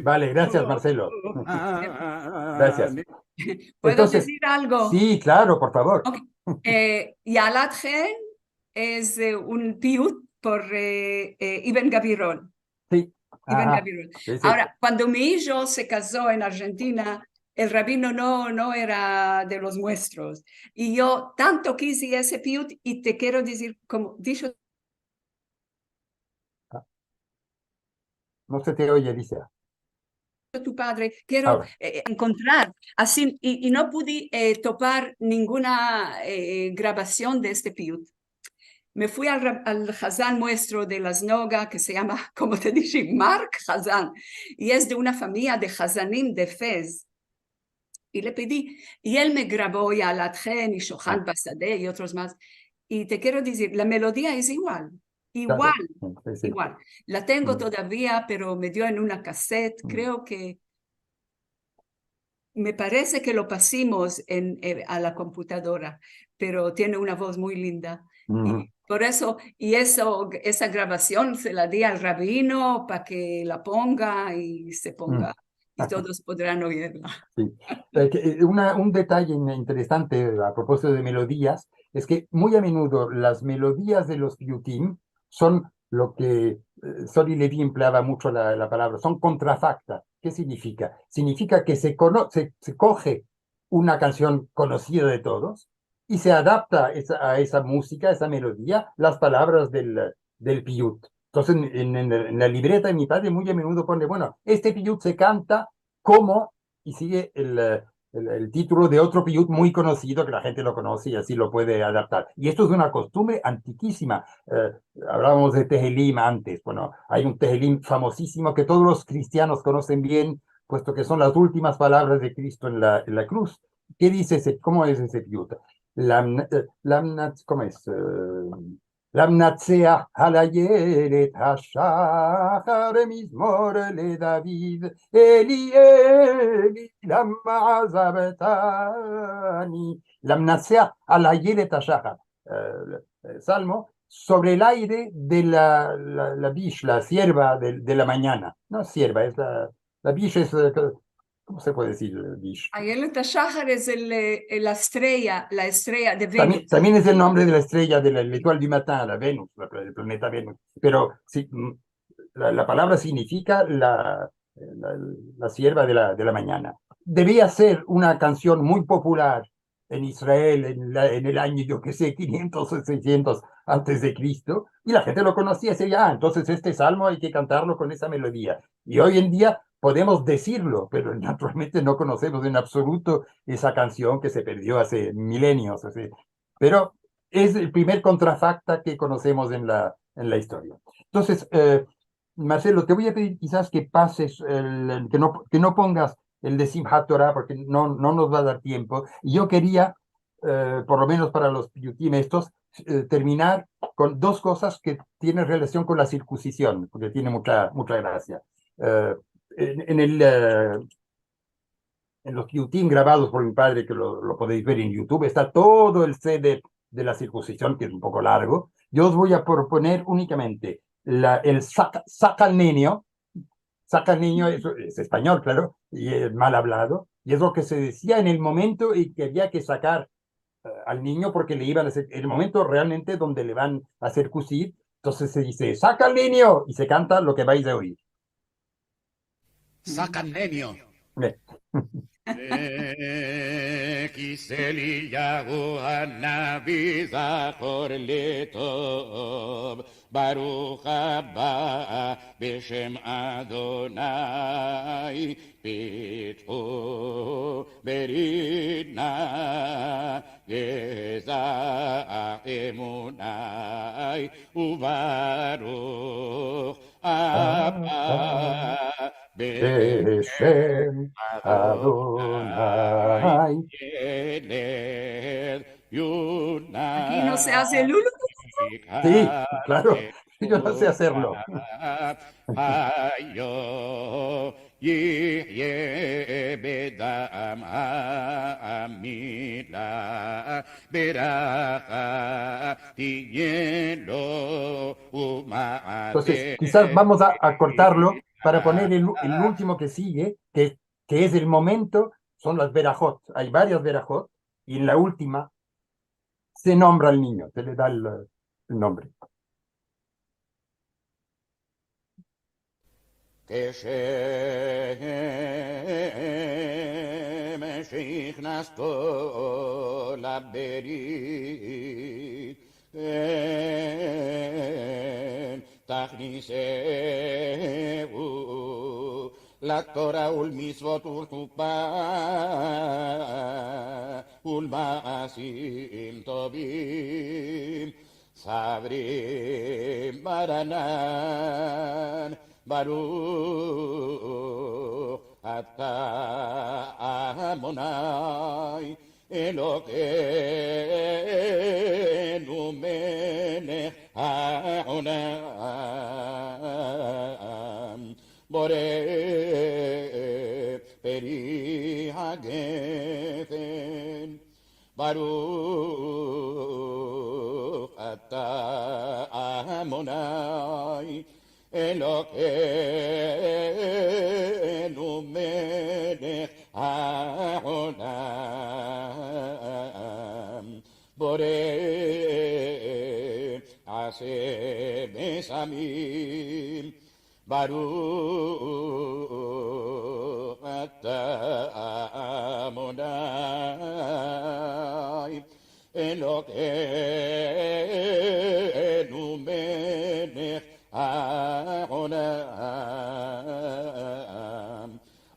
Vale, gracias, Marcelo. Gracias. ¿Puedo decir algo? Sí, claro, por favor. Ok. Eh, Ya'alatken es, eh, un piut por, eh, eh, Ibn Gabirol. Sí. Ibn Gabirol. Sí, sí. Ahora, cuando mi hijo se casó en Argentina, el rabino no, no era de los muestros. Y yo tanto quise ese piut y te quiero decir, como dijo No se te oye, Alicia. Tu padre, quiero, eh, encontrar, así, y, y no pude, eh, topar ninguna, eh, grabación de este piut. Me fui al ra-, al hazan muestro de las Noga, que se llama, como te dije, Mark Hazan, y es de una familia de hazanim de Fez. Y le pedí, y él me grabó Ya'alatken y Shohan Basade y otros más. Y te quiero decir, la melodía es igual, igual, igual. La tengo todavía, pero me dio en una cassette. Creo que, me parece que lo pasimos en, eh, a la computadora, pero tiene una voz muy linda. Y por eso, y eso, esa grabación se la di al rabino pa que la ponga y se ponga, y todos podrán oirla. Sí. Eh, que, eh, una, un detalle in-, interesante a propósito de melodías es que muy a menudo las melodías de los piutim son lo que, eh, Sori Levi empleaba mucho la, la palabra, son contrafacta. ¿Qué significa? Significa que se cono-, se, se coge una canción conocida de todos y se adapta esa, a esa música, a esa melodía, las palabras del, del piut. Entonces, en, en, en la libreta de mi padre muy a menudo pone, bueno, este piut se canta como, y sigue el, eh, el, el título de otro piut muy conocido que la gente lo conoce y así lo puede adaptar. Y esto es una costumbre antiquísima. Eh, hablábamos de Tehilim antes. Bueno, hay un Tehilim famosísimo que todos los cristianos conocen bien, puesto que son las últimas palabras de Cristo en la, en la cruz. ¿Qué dice ese? ¿Cómo es ese piut? Lamna-, eh, lamnat-, ¿cómo es? Eh, Lamnatzeah al ayelet hashachar, mizmor le David, Eli, Eli, lama azavtani. Lamnatzeah al ayelet hashachar. Eh, eh, salmo sobre el aire de la, la, la bish, la sierva de, de la mañana. No sierva, es la, la bish es, eh, ¿Cómo se puede decir? Ayelet Ashahar es el, eh, la estrella, la estrella de Venus. También, también es el nombre de la estrella de la, l'étoile du matin, la Venus, la pla-, el planeta Venus. Pero sí, mm, la, la palabra significa la, la, la sierva de la, de la mañana. Debía ser una canción muy popular en Israel en la, en el año, yo qué sé, quinientos o seiscientos antes de Cristo, y la gente lo conocía, decía, "Ah, entonces este salmo hay que cantarlo con esa melodía". Y hoy en día podemos decirlo, pero naturalmente no conocemos en absoluto esa canción que se perdió hace milenios, hace, pero es el primer contrafacta que conocemos en la, en la historia. Entonces, eh, Marcelo, te voy a pedir quizás que pases, el, que no, que no pongas el de Simchat Torah, porque no, no nos va a dar tiempo. Y yo quería, eh, por lo menos para los piyutim estos, eh, terminar con dos cosas que tienen relación con la circuncisión, porque tiene mucha, mucha gracia. Eh, en, en el, eh, en los piyutim grabados por mi padre, que lo, lo podéis ver en YouTube, está todo el seder de la circuncisión, que es un poco largo. Yo os voy a proponer únicamente la, el saca, saca al niño. Saca al niño, es, es español, claro, y es mal hablado, y es lo que se decía en el momento en que había que sacar, eh, al niño, porque le iban a hacer, el momento realmente donde le van a circuncir, entonces se dice, "Saca al niño", y se canta lo que vais a oír. Saca al niño. Ve. כי זה אליהו הנביא זכור לטוב, ברוך הבא בשם אדוני, פתחו ברינה גזע אמוני, וברוך הבא בשם אדוני. ילד יונה. Aquí no se hace lulu. Sí, claro, yo no sé hacerlo. חיו יחיה בדם האמירה, ברכה תהיה לו ומעטה. Entonces, quizás vamos a, a cortarlo para poner el, el último que sigue, que, que es el momento, son las berajot. Hay varias berajot, y en la última se nombra al niño, se le da el, el nombre. כשם שהכנסתו לברית, כן תכניסהו לתורה ולמצוות ולחופה ולמעשים טובים. סברי מרנן, ברוך אתה אדוני אלקינו מלך העולם, בורא פרי הגפן. ברוך אתה אדוני אלקינו מלך העולם, בורא עשה ושמים. ברוך אתה אדוני אלקינו מלך העולם,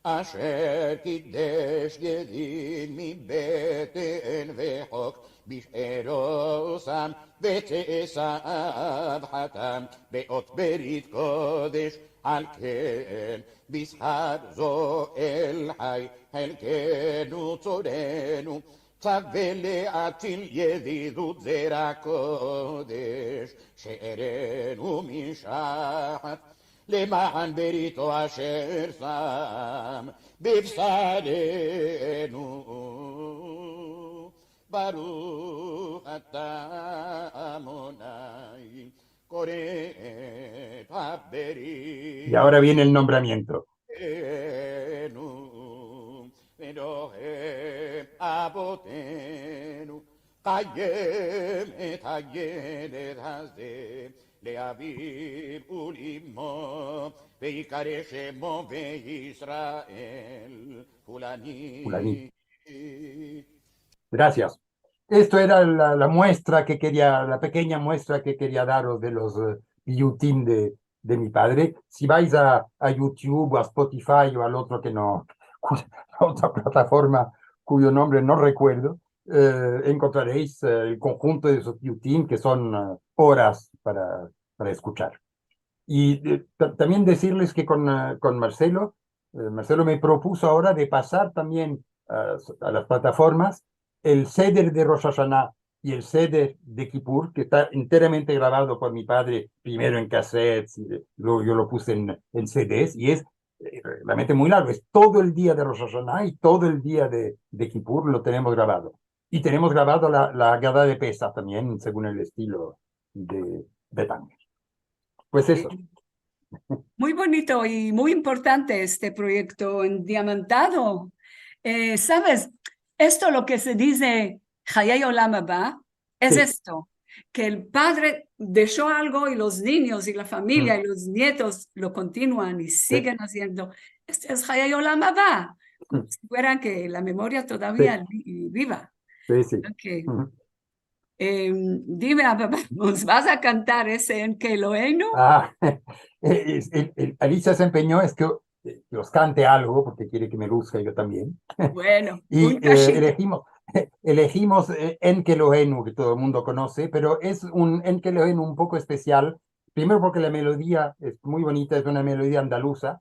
אשר קידש גדי מבטן וחוק בשארתם וצאצאיו חתם באות ברית קודש. על כן בשכר זו אל חי חלקנו צורנו, צווה להציל ידידות זרע קודש, שארנו משחת למען בריתו אשר שם בבשרנו. ברוך אתה אדוני כורת הברית. Y ahora viene el nombramiento. אדוני. אבותינו, קיים את הילד הזה לאביו ולאמו, ויקרא שמו בישראל פולני. Gracias. Esto era la, la muestra que quería, la pequeña muestra que quería daros de los eh, piyutim de, de mi padre. Si vais a, a YouTube o a Spotify o al otro que no, cuya- a otra plataforma cuyo nombre no recuerdo, eh, encontraréis eh, el conjunto de esos piyutim que son eh, horas para, para escuchar. Y eh, ta- también decirles que con, eh, con Marcelo, eh, Marcelo me propuso ahora de pasar también a, a las plataformas el Seder de Rosh Hashanah y el Seder de Kippur, que está enteramente grabado por mi padre, primero en cassettes, y luego yo lo puse en, en C Ds, y es eh, realmente muy largo. Es todo el día de Rosh Hashanah y todo el día de, de Kippur lo tenemos grabado. Y tenemos grabado la, la Haggadah de Pesach también, según el estilo de, de Tanger. Pues eso. Muy bonito y muy importante este proyecto endiamantado. Eh, ¿sabes? Esto lo que se dice Hayei Olam Haba es Sí. esto, que el padre dejó algo y los niños y la familia Mm. y los nietos lo continúan y siguen haciendo. Este es Hayei Olam Haba, como Mm. si fuera que la memoria todavía li- viva. Sí, sí. Ok. Ujú. Em, dime, Abba, ¿nos vas a cantar ese En Keloheinu? Ah, es- el- el- Alicia se empeñó es que eh, los cante algo porque quiere que me luzca yo también. Bueno, Y un eh, cachito. elegimos, elegimos eh, En Keloheinu, que todo el mundo conoce, pero es un En Keloheinu un poco especial. Primero porque la melodía es muy bonita, es una melodía andaluza,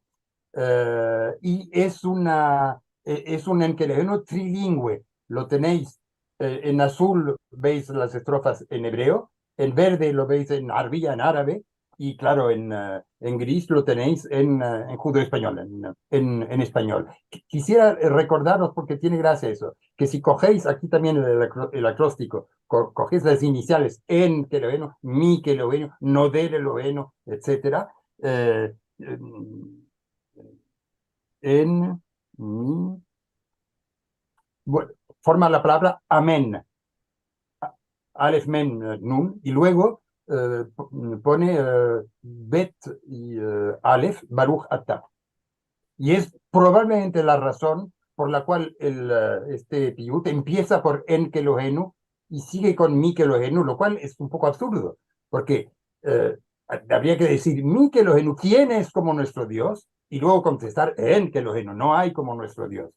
eh, y es una eh, es un En Keloheinu trilingüe. Lo tenéis eh, en azul, veis las estrofas en hebreo, en verde lo veis en arabí, en árabe, y claro, en, eh, en gris lo tenéis en, eh, en judeo-español, en, en, en español. Qui- Quisiera recordaros, porque tiene gracia eso, que si cogéis aquí también el, el acro- el acróstico, co- cogéis las iniciales En Keloheinu, Mi Keloheinu, Node Leloheinu, etcétera, eh, em, En, Mi, bueno, forma la palabra Amén. A- Alef, Mem, eh, Nun, y luego eh, po- pone eh, Bet y eh, Alef, Baruch Ata. Y es probablemente la razón por la cual el, eh, este piyut empieza por En Keloheinu y sigue con Mi Keloheinu, lo cual es un poco absurdo, porque eh, habría que decir Mi Keloheinu, ¿quién es como nuestro Dios? Y luego contestar En Keloheinu, no hay como nuestro Dios.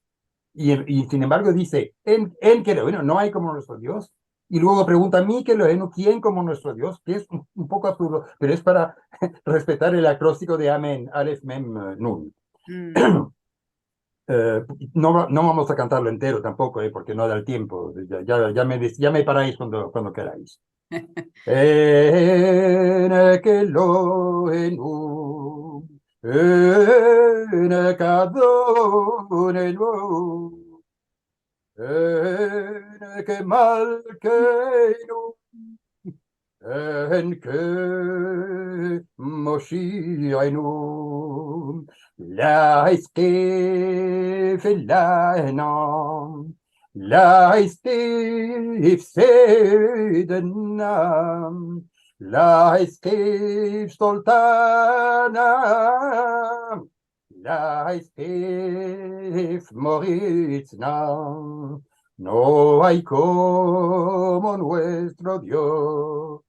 Y, y sin embargo dice, En, En Keloheinu, no hay como nuestro Dios. Y luego pregunta, Mi Keloheinu, ¿quién como nuestro Dios? Que es un, un poco absurdo, pero es para respetar el acróstico de Amén, Alef, Mem, eh, Nun. Mm. Eh, no, va- no vamos a cantarlo entero tampoco, eh, porque no da el tiempo. Ya, ya, ya me, dis- ya me paráis cuando, cuando queráis. En Keloheinu, en Kadmonenu, en Kemalkeinu, en Kemoshi'enu, la iskif la'ena, la iskif sedna, la iskif soltana, la iskif moritzna. No hay como nuestro Dios.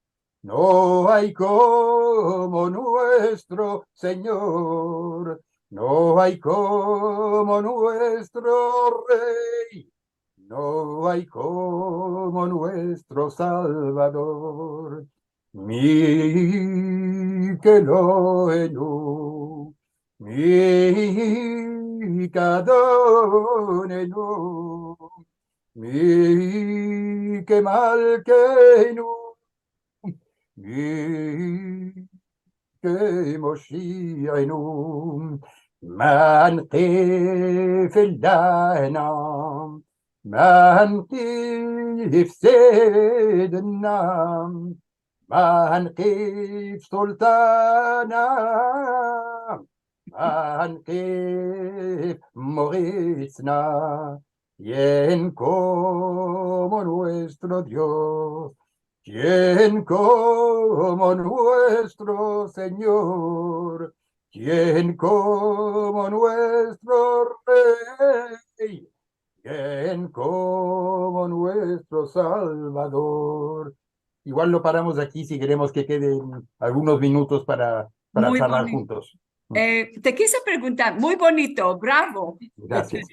No hay como nuestro Señor, no hay como nuestro Rey, no hay como nuestro Salvador. Mi Keloheinu, mi Kadmonenu, mi Kemalkeinu, mi Kemoshi'enu, ma iskif la'ena, ma iskif sedna, ma iskif soltana, ma iskif moritzna. Kien komo muestro Dios? Kien komo muestro Sinyor? Kien komo muestro Rey? Kien komo muestro Salvador? Igual lo paramos aki si keremos ke keden algunos minutos para, para charlar huntos. Eh, te kise preguntar, muy bonito, bravo. Grazias.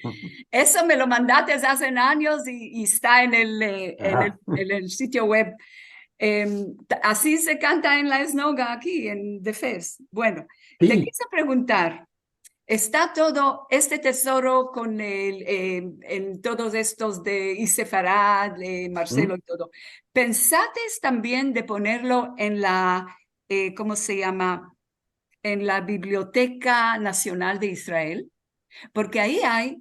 Eso me lo mandates aze anyos i, i esta en el, eh, en el, en el sitio web. Em, ta-, azi se kanta en la esnoga aki, en Defez. Bueno, te kise preguntar, esta todo este tezoro kon el, eh, en todos estos de Isefarad, de Marselo i todo. Pensates tambien de ponerlo en la, eh, komo se yama? En la Biblioteka Nasional de Israel, porke ayi ay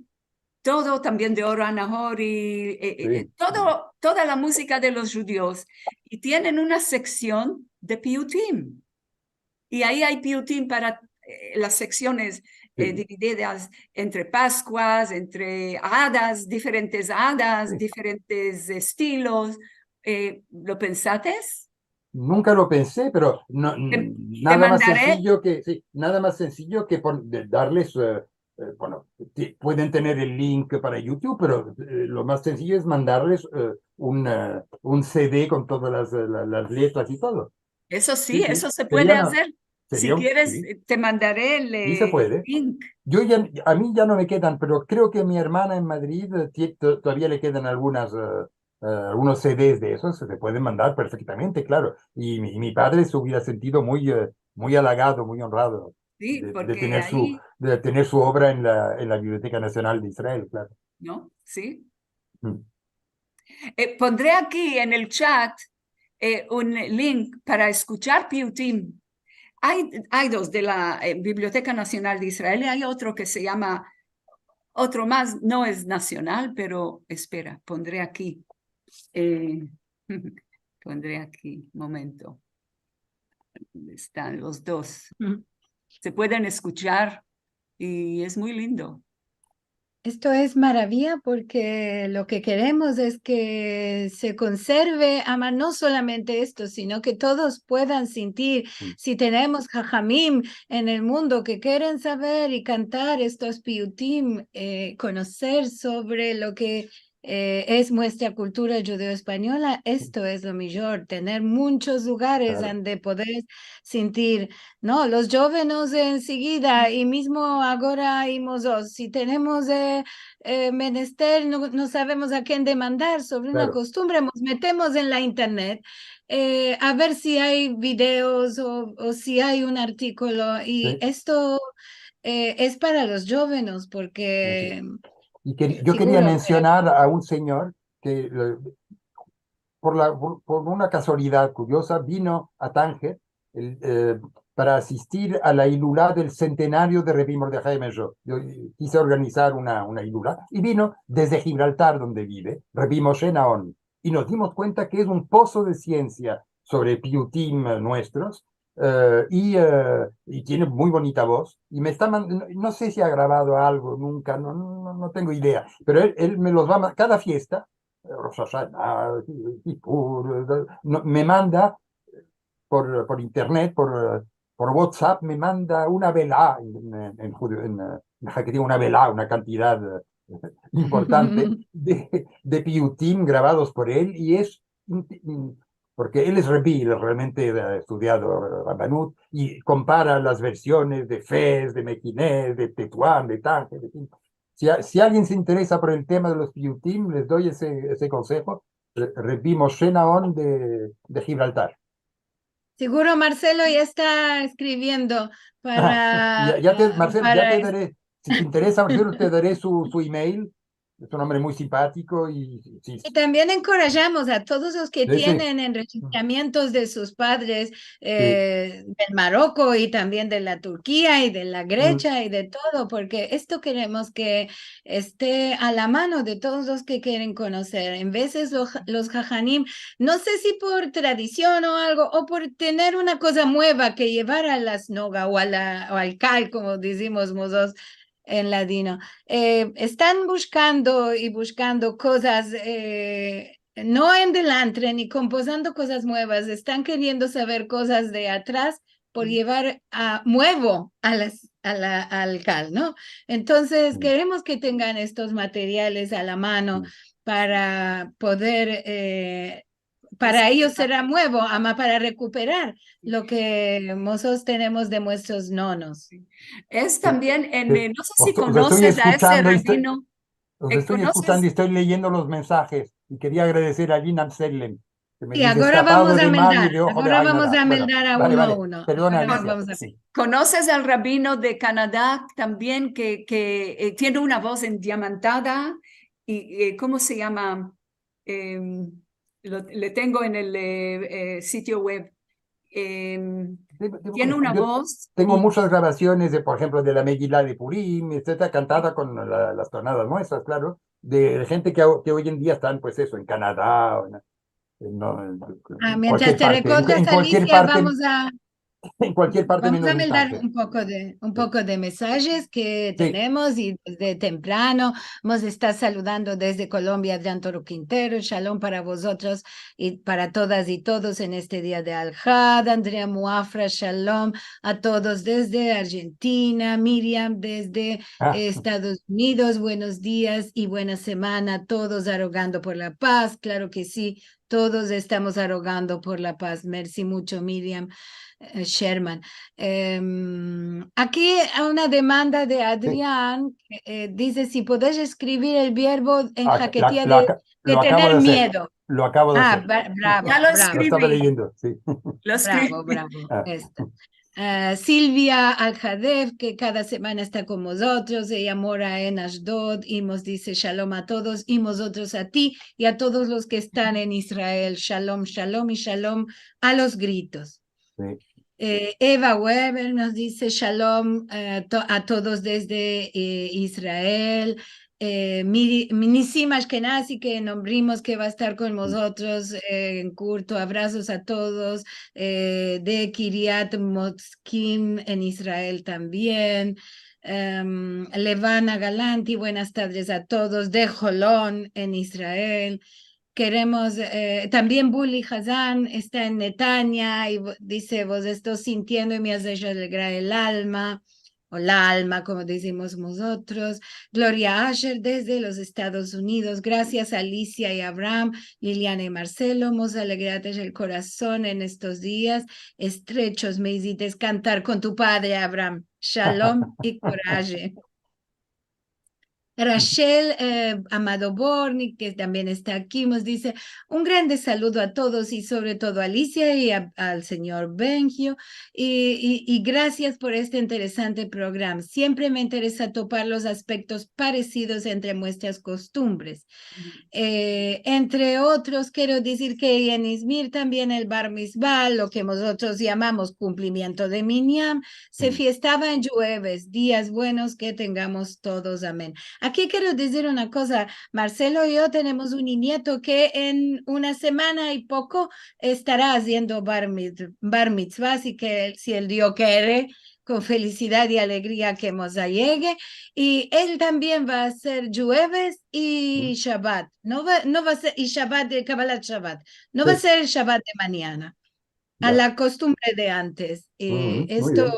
todo tambien de Ohr HaNehor i, eh, eh, todo, toda la muzika de los djudios, i tienen una seksion de piutim. I ayi ay piutim para, eh, las seksiones, eh, divididas entre Paskuas, entre adas, diferentes adas, diferentes estilos. Eh, lo pensates? Nunka lo pense, pero no, nada mas sensizho ke, si, nada mas sensizho ke pon-, de, darles, eh, eh, bueno, ti-, pueden tener el link para YouTube, pero, eh, lo mas sensizho es mandarles, eh, un, eh, un CD kon todas las, eh, la-, las letras i todo. Eso si, eso se puede azer. Si keres, eh, te mandare el, eh, link. Yo ya, a mi ya no me kedan, pero kreo ke mi ermana en Madrid, eh, tie-, to-, todavia le kedan algunas, eh, eh, algunos CDs de esos, se pueden mandar perfektamente, klaro. I mi, mi padre se uviera sentido muy, eh, muy alagado, muy onrado de, de tener su, de tener su obra en la, en la Biblioteka Nasional de Israel, klaro. No? Si. Eh, pondre aki en el chat, eh, un link para eskuchar piutim. Ay, ay dos de la, eh, Biblioteka Nasional de Israel, i ay otro ke se yama, otro mas, no es nasional, pero espera, pondre aki. Eh, pondre aki, momento. Estan los dos. Se pueden eskuchar i es muy lindo. Esto es maraviya porke lo ke keremos es ke se konserve, ama, no solamente esto, sino ke todos puedan sentir, si tenemos hajamim en el mundo ke keren saver i kantar estos piutim, eh, konoser sovre lo ke, eh, es muestra kultura djudeo-espanyola, esto es lo mijor, tener munchos lugares ande poder sentir No, los djovenes ensigida, i mizmo agora i mozotros, si tenemos, eh, eh, menester, no, no savemos a ken demandar sovre una kostumbre, mos metemos en la internet, eh, a ver si ay videos o, o si ay un artikolo, i esto, eh, es para los djovenes, porke... I ke-, yo keria mensionar a un sinyor ke, eh, por la, por, por una kazualidad kurioza, vino a Tanger, el, eh, para asistir a la ilula del sentenario de Rebi Mordehai Menjot. Yo, eh, kise organizar una, una ilula, i vino desde Gibraltar, donde bive, Rebi Moshe Naon, i mos dimos kuenta ke es un pozo de siensia sovre piutim, eh, muestros, eh, i, eh, i tiene muy bonita voz, i me esta man-, no, no se si a gravado algo nunka, no, no, no tengo idea, pero el, el me los va a ma-, kada fiesta, eh, Rosh Hashanah, Kipur, eh, no, me manda por, por internet, por, eh, por WhatsApp, me manda una velá en, en, en judeo, en, eh, en hasidim, una velá, una kantidad, eh, importante de, de piutim gravados por el, i es inte-, in-, porke el es rebi, el realmente ha estudiado rabanut, i kompara las versiones de Fez, de Mekinez, de Tetuan, de Tanger, en fin. Si a-, si alguien se interesa por el tema de los piutim, les doy ese, ese konsejo. Re-, Rebi Moshe Naon de, de Gibraltar. Seguro Marcelo ya esta eskriviendo para... Ya, ya te, Marcelo, ya te dare, si te interesa, Marcelo, te dare su, su email. Es un ombre muy simpatiko i, si. I tambien enkorajamos a todos los ke tienen enrejistramientos de sus padres, eh, del Maroko i tambien de la Turkia i de la Gresia i de todo, porke esto keremos ke este a la mano de todos los ke keren konoser. En vezes los, los hajamim, no se si por tradision o algo, o por tener una koza mueva ke yevar a la snoga o a la, o al kal, komo dizimos mozotros, en ladino. Eh, estan bushkando i bushkando kozas, eh, no en delantre, ni kompozando kozas muevas, estan keriendo saver kozas de atras por yevar a, muevo a las, a la, al kal, no? Entonses, keremos ke tengan estos materiales a la mano para poder, eh, para eyos sera muevo, ama para rekuperar lo ke mozotros tenemos de muestros nonos. Es tambien en, eh, no se si konoses a ese rabino. Los estoy eskuchando y estoy leyendo los mensajes. I keria agradeser a Lina Amsellem, ke me dize, agora vamos a meldar, agora vamos a meldar a uno a uno. Konoses al rabino de Kanada tambien, ke, ke, eh, tiene una voz endiamantada i, eh, komo se yama? Em, lo, le tengo en el, eh, eh, sitio web. Em, tiene una voz. Tengo muchas grabaciones de, por ejemplo, de la Megila de Purim, etcetera, cantada con la, las tonadas nuestras, claro, de, de gente ke, ke oy en dia estan, pues eso, en Kanada, o en, en, no, en, en kualkier parte, en kualkier parte. Vamos a meldar un poko de, un poko de mensajes ke tenemos i desde temprano mos esta saludando desde Kolombia Adrian Toro Quintero, shalom para vozotros i para todas i todos en este dia de Alhad. Andrea Muafra, shalom a todos desde Argentina. Miriam desde, eh, Estados Unidos, buenos dias i buena semana a todos, arogando por la paz. Klaro ke si, todos estamos arogando por la paz. Mersi mucho, Miriam, eh, Sherman. Em, aki ay una demanda de Adrian, eh, dize si podes eskrivir el vierbo enjaketia de, de tener miedo. Lo akabo de azer. Bravo, bravo. Ya lo eskrivi. Lo estava leyendo, si. Lo eskrivi. Bravo, bravo. Esta. Eh, Silvia Aljadef, ke kada semana esta kon mozotros, eya mora en Ashdod, i mos dize shalom a todos, i mozotros a ti, i a todos los ke estan en Israel. Shalom, shalom i shalom a los gritos. Si. Eh, Eva Weber mos dize shalom, eh, to-, a todos desde, eh, Israel. Eh, Miri-, Nisim Ashkenazi, ke nombrimos, ke va a estar kon mozotros, eh, en kurto. Avrasos a todos, eh, de Kiryat Motskim en Israel tambien. Em, Levana Galanti, buenas tardes a todos, de Holon en Israel. Keremos, eh, tambien Buli Hazan esta en Netanya i vo-, dize, vos esto sintiendo i me azesh alegrar el alma, o la alma, komo dizimos mozotros. Gloria Asher desde los Estados Unidos. Grasias, Alicia i Avram, Liliana i Marselo. Mos alegrates el korason en estos dias estrechos. Me izites kantar kon tu padre, Avram. Shalom i koraje. Rachel, eh, Amado Bornik, ke tambien esta aki, mos dize, un grande saludo a todos i sovre todo a Alicia i a, al señor Bengio, i, i, i grasias por este interesante programa. Siempre me interesa topar los aspektos paresidos entre muestras kostumbres. Eh, entre otros, kero dizir ke en Izmir tambien el bar mitzvah, lo ke mozotros yamamos kumplimiento de minyan, se fiestava en djueves, dias buenos ke tengamos todos, amen. Aki kero dizir una koza, Marselo i yo tenemos un nieto ke en una semana i poko estara aziendo bar mit-, bar mitzvah, asi ke si el Dio kere, kon felisidad i alegria ke mos ayegue, i el tambien va azer djueves i shabat, no va, no va azer, i shabat de kabalat shabat, no va azer el shabat de manyana. A la kostumbre de antes. Eh, esto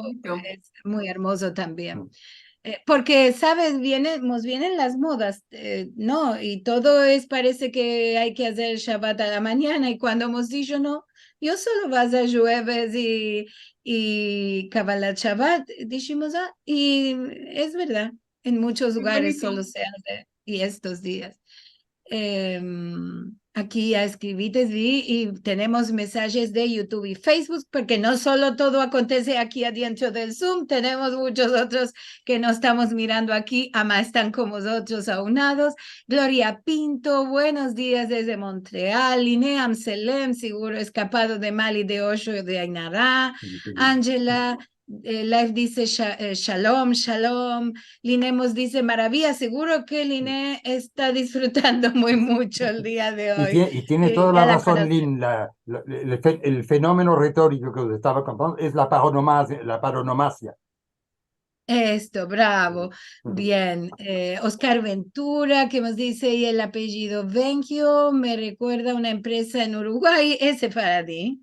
es muy ermozo tambien. Eh, porke, saves, viene, mos vienen las modas, eh, no? I todo es, parese ke ay ke azer shabat a la manyana, i kuando mos disho, no, yo solo va azer djueves i, i kabalat shabat, dishimos, a, i es verdad, en muchos lugares solo se aze, i estos dias. Em, aki ya eskrivites, vi, i tenemos mensajes de YouTube i Facebook, porke no solo todo akontese aki adientro del Zoom, tenemos muchos otros ke no estamos mirando aki, ama estan kon mozotros aunados. Gloria Pinto, buenos dias desde Montreal. Line Amselem, siguro eskapado de mal i de osho de Ain Ara. Angela, eh, Life dize, sha-, eh, shalom, shalom. Line mos dize, maravia, siguro ke Line esta disfrutando muy mucho el dia de oy. I tiene, i tiene toda la razon, Line, la, la, el fe-, el fenomeno retoriko ke os estava kontando es la paronomasia, la paronomasia. Esto, bravo. Bien. Eh, Oscar Ventura, ke mos dize, i el apellido Vengio me rekuerda una empresa en Uruguay, es sefaradi,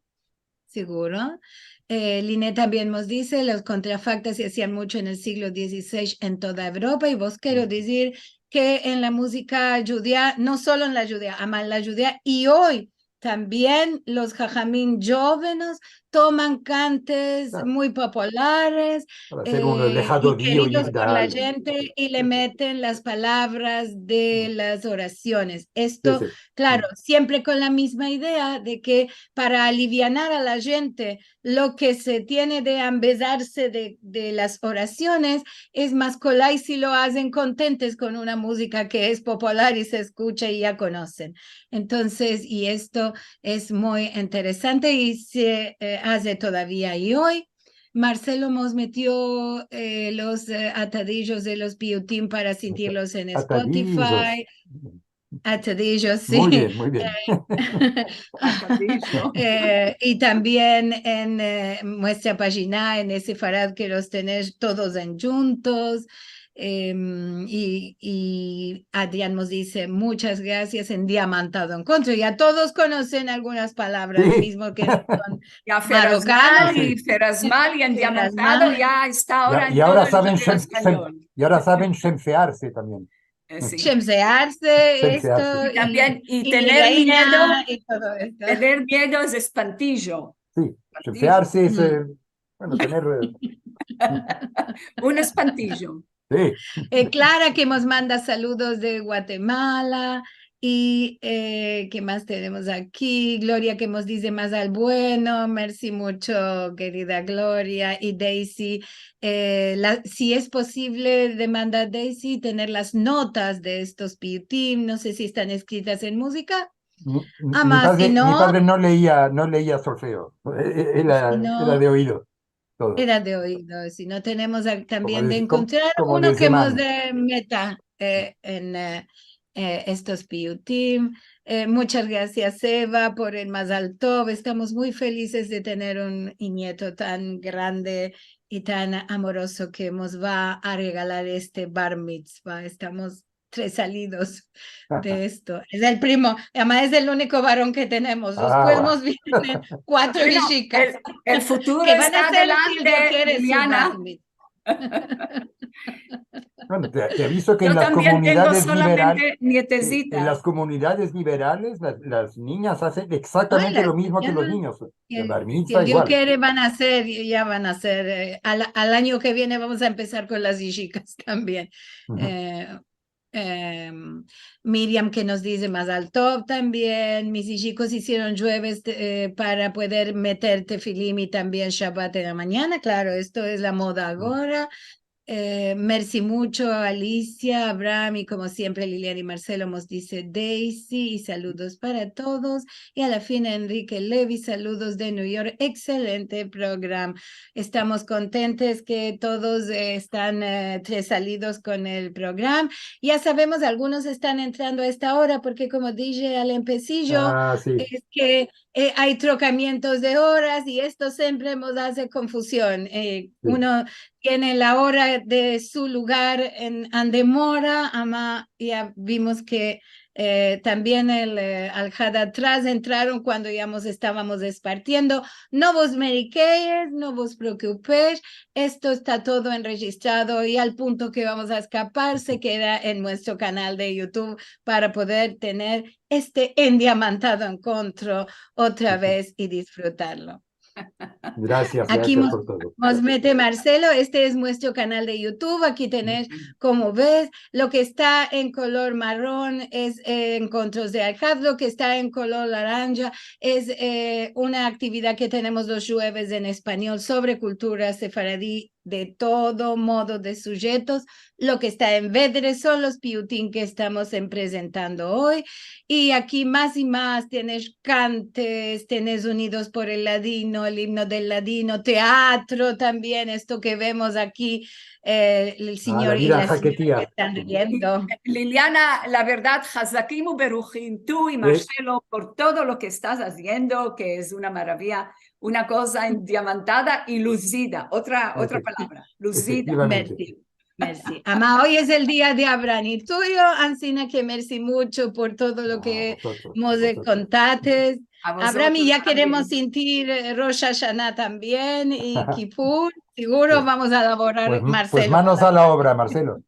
seguro. Eh, Linet tambien mos dize, los kontrafaktas se azian muncho en el siglo dizisesh en toda Evropa, i vos kero dizir ke en la muzika djudia, no solo en la djudia, ama en la djudia, i oy tambien los hajamim djovenes toman kantes muy populares, eh, i keridos por la djente, i le meten las palavras de las orasiones. Esto, klaro, siempre kon la mizma idea de ke para alivianar a la djente lo ke se tiene de ambezarse de, de las orasiones, es mas kolay si lo azen kontentes kon una muzika ke es popular i se eskucha i ya konosen. Entonses, i esto es muy interesante i se, eh, aze todavia i oy. Marcelo mos metio, eh, los, eh, atadijos de los piyutim para sintirlos en Spotify. Atadijos, si. Muy bien, muy bien. Eh, i tambien en, eh, muestra pajina, en Sefarad, ke los tenesh todos endjuntos. Em, i, i Adrian mos dize, "Munchas grasias, endiamantado enkontro." Ya todos konosen algunas palavras, mizmo ke no son marokanos. Ya ferazmal i, ferazmal i endiamantado ya esta agora en todos los espanyol. I agora saven shemsearse tambien. Eh, si. Shemsearse, esto, i tambien, i tener miedo, i todo esto. Tener miedo es espantijo. Si, shemsearse es, eh, bueno, tener, eh, un espantijo. Si. Eh, Clara, ke mos manda saludos de Guatemala. I, eh, ke mas tenemos aki? Gloria, ke mos dize mazal bueno. Mersi muncho, kerida Gloria. I Daisy, eh, la, si es posivle, demanda Daisy, tener las notas de estos piyutim. No se si estan eskritas en muzika. Mi, mi, ama, mi padre, si no, mi padre no leia, no leia solfeo. E, e, era, si no, era de oido. Todo. Era de oido, si no tenemos a, tambien de enkontrar uno ke mos meta, eh, en, eh, eh, estos piyutim. Eh, munchas grasias, Eva, por el mazal tov. Estamos muy felizes de tener un inyeto tan grande i tan amoroso ke mos va a regalar este bar mitzva. Estamos tresalidos de esto. Es el primo, además es el uniko varon ke tenemos. Despues mos vienen kuatro ijikas. Bueno, el, el futuro esta adelante, Liliana. Bueno, te, te aviso ke en las komunidades liberales, en, en las komunidades liberales, las, las niñas azen eksaktamente lo mizmo ke los niños. El bar mitzva igual. Si Dios kere, van a ser, ya van a ser, eh, al, al anyo ke viene vamos a empesar kon las ijikas tambien. Eh, Em, Miriam ke mos dize mazal tov tambien, mis ijikos izieron djueves, eh, para pueder meter tefilim i tambien shabat en la manyana. Klaro, esto es la moda agora. Eh, mersi muncho, Alicia, Abraham, i komo siempre, Liliana i Marcelo mos dize Daisy, i saludos para todos. I a la fin, Enrique Levy, saludos de New York. Ekselente program. Estamos kontentes ke todos, eh, estan, eh, tresalidos kon el program. Ya savemos, algunos estan entrando a esta ora, porke komo dije al empesijo, es ke, eh, ay trokamientos de oras i esto siempre mos aze konfuzion. Eh, uno tiene la ora de su lugar en ande mora, ama ya vimos ke Eh, tambien el, eh, Alhada atras entraron kuando ya mos estavamos espartiendo. No vos merikeyes, no vos preokupesh. Esto esta todo enrejistrado i al punto ke vamos a eskapar, se keda en muestro kanal de YouTube para pueder tener este endiamantado enkontro otra vez i disfrutarlo. Grasias, grasias por todo. Aki mos, mos mete Marcelo, este es muestro kanal de YouTube, aki tenesh, komo ves, lo ke esta en kolor marron es, eh, enkontros de Alhad, lo ke esta en kolor laranja es, eh, una aktividad ke tenemos los djueves en espanyol sovre kultura sefaradi de todo modo de sujetos. Lo ke esta en vedre son los piyutim ke estamos en prezentando oy. I aki mas i mas, tenesh kantes, tenesh Unidos por el Ladino, el imno del ladino, teatro tambien, esto ke vemos aki, eh, el sinyor i la sinyora ke estan riendo. Liliana, la verdad, hazakim uberujim, tu i Marcelo, por todo lo ke estas aziendo, ke es una maraviya, una koza endiamantada i luzida. Otra, otra palabra. Luzida. Mersi. Mersi. Ama, oy es el dia de Abraham i tuyo, ansina ke mersi muncho por todo lo ke mos kontates. Abraham, i ya keremos sentir, eh, Rosh Hashanah tambien i Kipur. Siguro vamos a lavorar, Marcelo. Pues manos a la obra, Marcelo.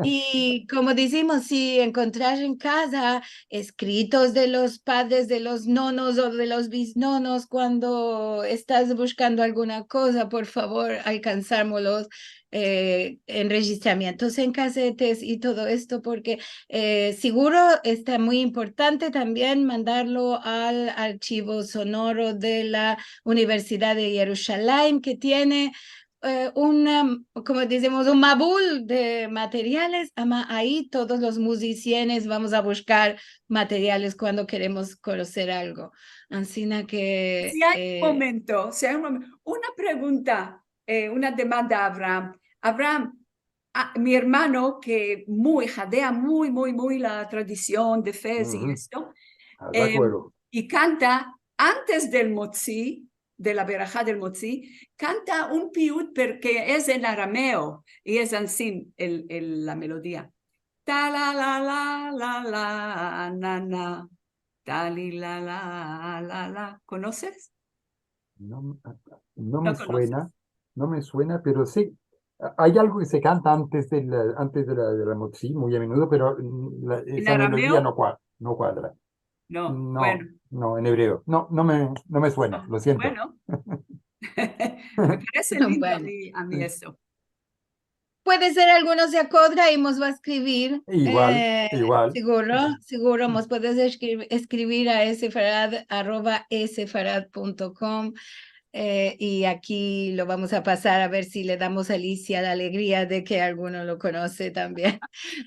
I komo dizimos, si enkontrar en kaza eskritos de los padres, de los nonos o de los biznonos, kuando estas bushkando alguna koza, por favor, alkansarmoslos, eh, enrejistramientos en kazetes i todo esto, porke, eh, siguro esta muy importante tambien mandarlo al archivo sonoro de la Universidad de Yerushalayim, ke tiene eh, un, em, komo dizimos, un mabul de materiales, ama ayi todos los muzisianes vamos a bushkar materiales kuando keremos konoser algo. Ansina ke, si ay un momento, si ay un momento, una pregunta, eh, una demanda a Abraham. Abraham, a, mi ermano ke muy, hadea muy, muy, muy la tradision de fez i esto, em, i kanta antes del motzi, de la beraja del motzi, kanta un piut, pero ke es en arameo, i es ansin el, el, la melodia. Ta la la la la la, na na, ta li la la la la. Konoses? No, no me suena, no me suena, pero si, a, ay algo ke se kanta antes de la, antes de la, de la motzi, muy a menudo, pero, mm, la, esa melodia no kua-, no kuadra. No, no, en ebreo. No, no me, no me suena, lo siento. Bueno. Me parese lindo a mi, a mi esto. Puede ser algunos de Akodra i mos va a eskrivir. Igual, eh, igual. Siguro, siguro, mos puedes eskrivir, eskrivir a esefarad arroba esefarad punto com. Eh, i aki lo vamos a pasar a ver si le damos a Alicia la alegria de ke alguno lo konose tambien.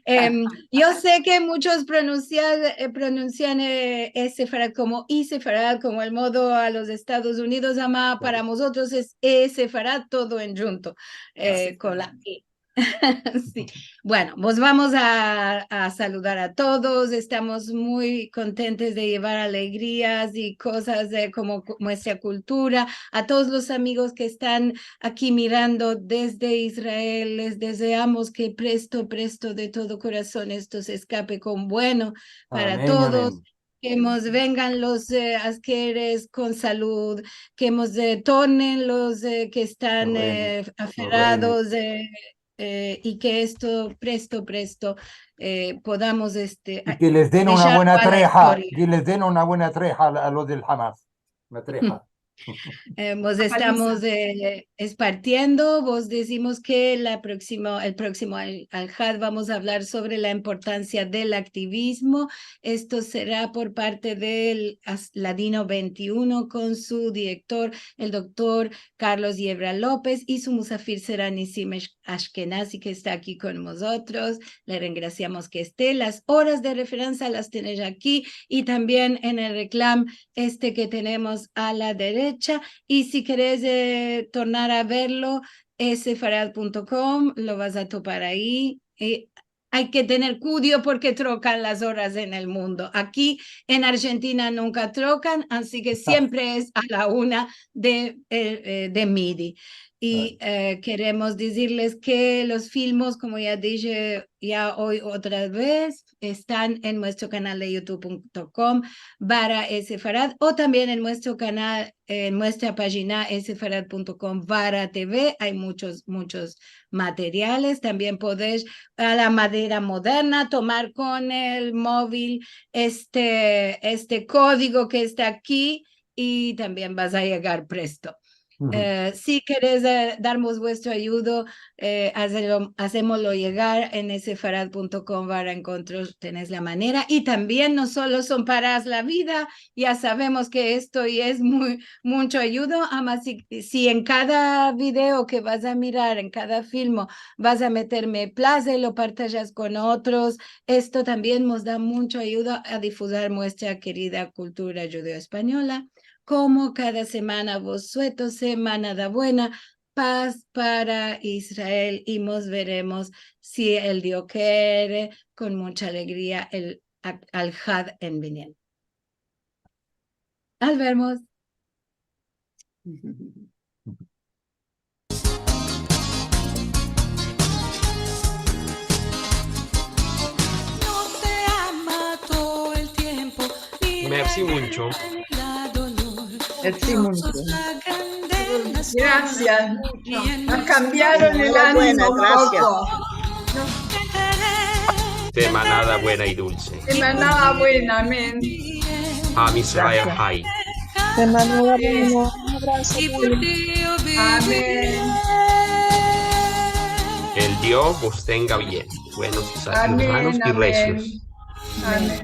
Em, yo se ke munchos pronunsia-, eh, pronunsian, eh, esefarad komo isefarad, komo el modo a los Estados Unidos, ama para mozotros es esefarad todo endjunto, eh, kon la e. Si. Bueno, mos vamos a, a saludar a todos. Estamos muy kontentes de yevar alegrias i kozas de komo ku-, muestra kultura. A todos los amigos ke estan aki mirando desde Israel, les dezeamos ke presto, presto de todo korason esto se eskape kon bueno para todos. Ke mos vengan los, eh, askeres kon salud, ke mos, eh, tornen los, eh, ke estan, eh, aferrados, eh, eh, i ke esto presto, presto, eh, podamos, este, i ke les den una buena treha, ke les den una buena treha a, a los del Hamas. Una treha. Eh, mos estamos, eh, espartiendo. Vos dizimos ke la proksimo, el proksimo al-, Alhad vamos a avlar sovre la importansia del aktivizmo. Esto sera por parte del As-, Ladino vente i uno kon su direktor, el doktor Carlos Yebra Lopez, i su musafir sera Nisim Esh-, Ashkenazi, ke esta aki kon mozotros. Le rengrasiamos ke este. Las oras de referensia las tenesh aki i tambien en el reklam este ke tenemos a la derecha. I si keres, eh, tornar a verlo, esefarad punto com, lo vas a topar ayi. Eh, ay ke tener kuido porke trokan las oras en el mundo. Aki en Arjentina nunka trokan, ansi ke siempre es a la una de, eh, eh, de midi. I, eh, keremos dizirles ke los filmos, komo ya dishe ya oy otra vez, estan en muestro kanal de youtube punto com barra esefarad o tambien en muestro kanal, en muestra pajina esefarad punto com barra T V. Ay munchos, munchos materiales. Tambien podesh a la manera moderna tomar kon el movil este, este kodigo ke esta aki i tambien vas a yegar presto. Eh, si keres, eh, darmos vuestro ayudo, eh, azelo-, azemoslo yegar en esefarad punto com barra enkontros, tenes la manera. I tambien no solo son para la vida, ya savemos ke esto ya es muy, muncho ayudo, ama si, si en kada video ke vas a mirar, en kada filmo, vas a meter me plaze, lo partajas kon otros, esto tambien mos da muncho ayudo a difuzar muestra kerida kultura djudeo-espanyola. Komo kada semana vos sueto, semana da buena, paz para Israel, i mos veremos, si el Dio kere, kon muncha alegria el a-, Alhad en viniendo. Al vermos. Muncho. Mersi muncho. Grasias muncho. Nos kambiaron el animo un poko. Semanada buena i dulse. Semanada buena, amen. Am Israel Hay. Semanada buena. Un abraso. Amen. El Dio vos tenga bien. Buenos, Amen, sanos i amen. resios. Amen.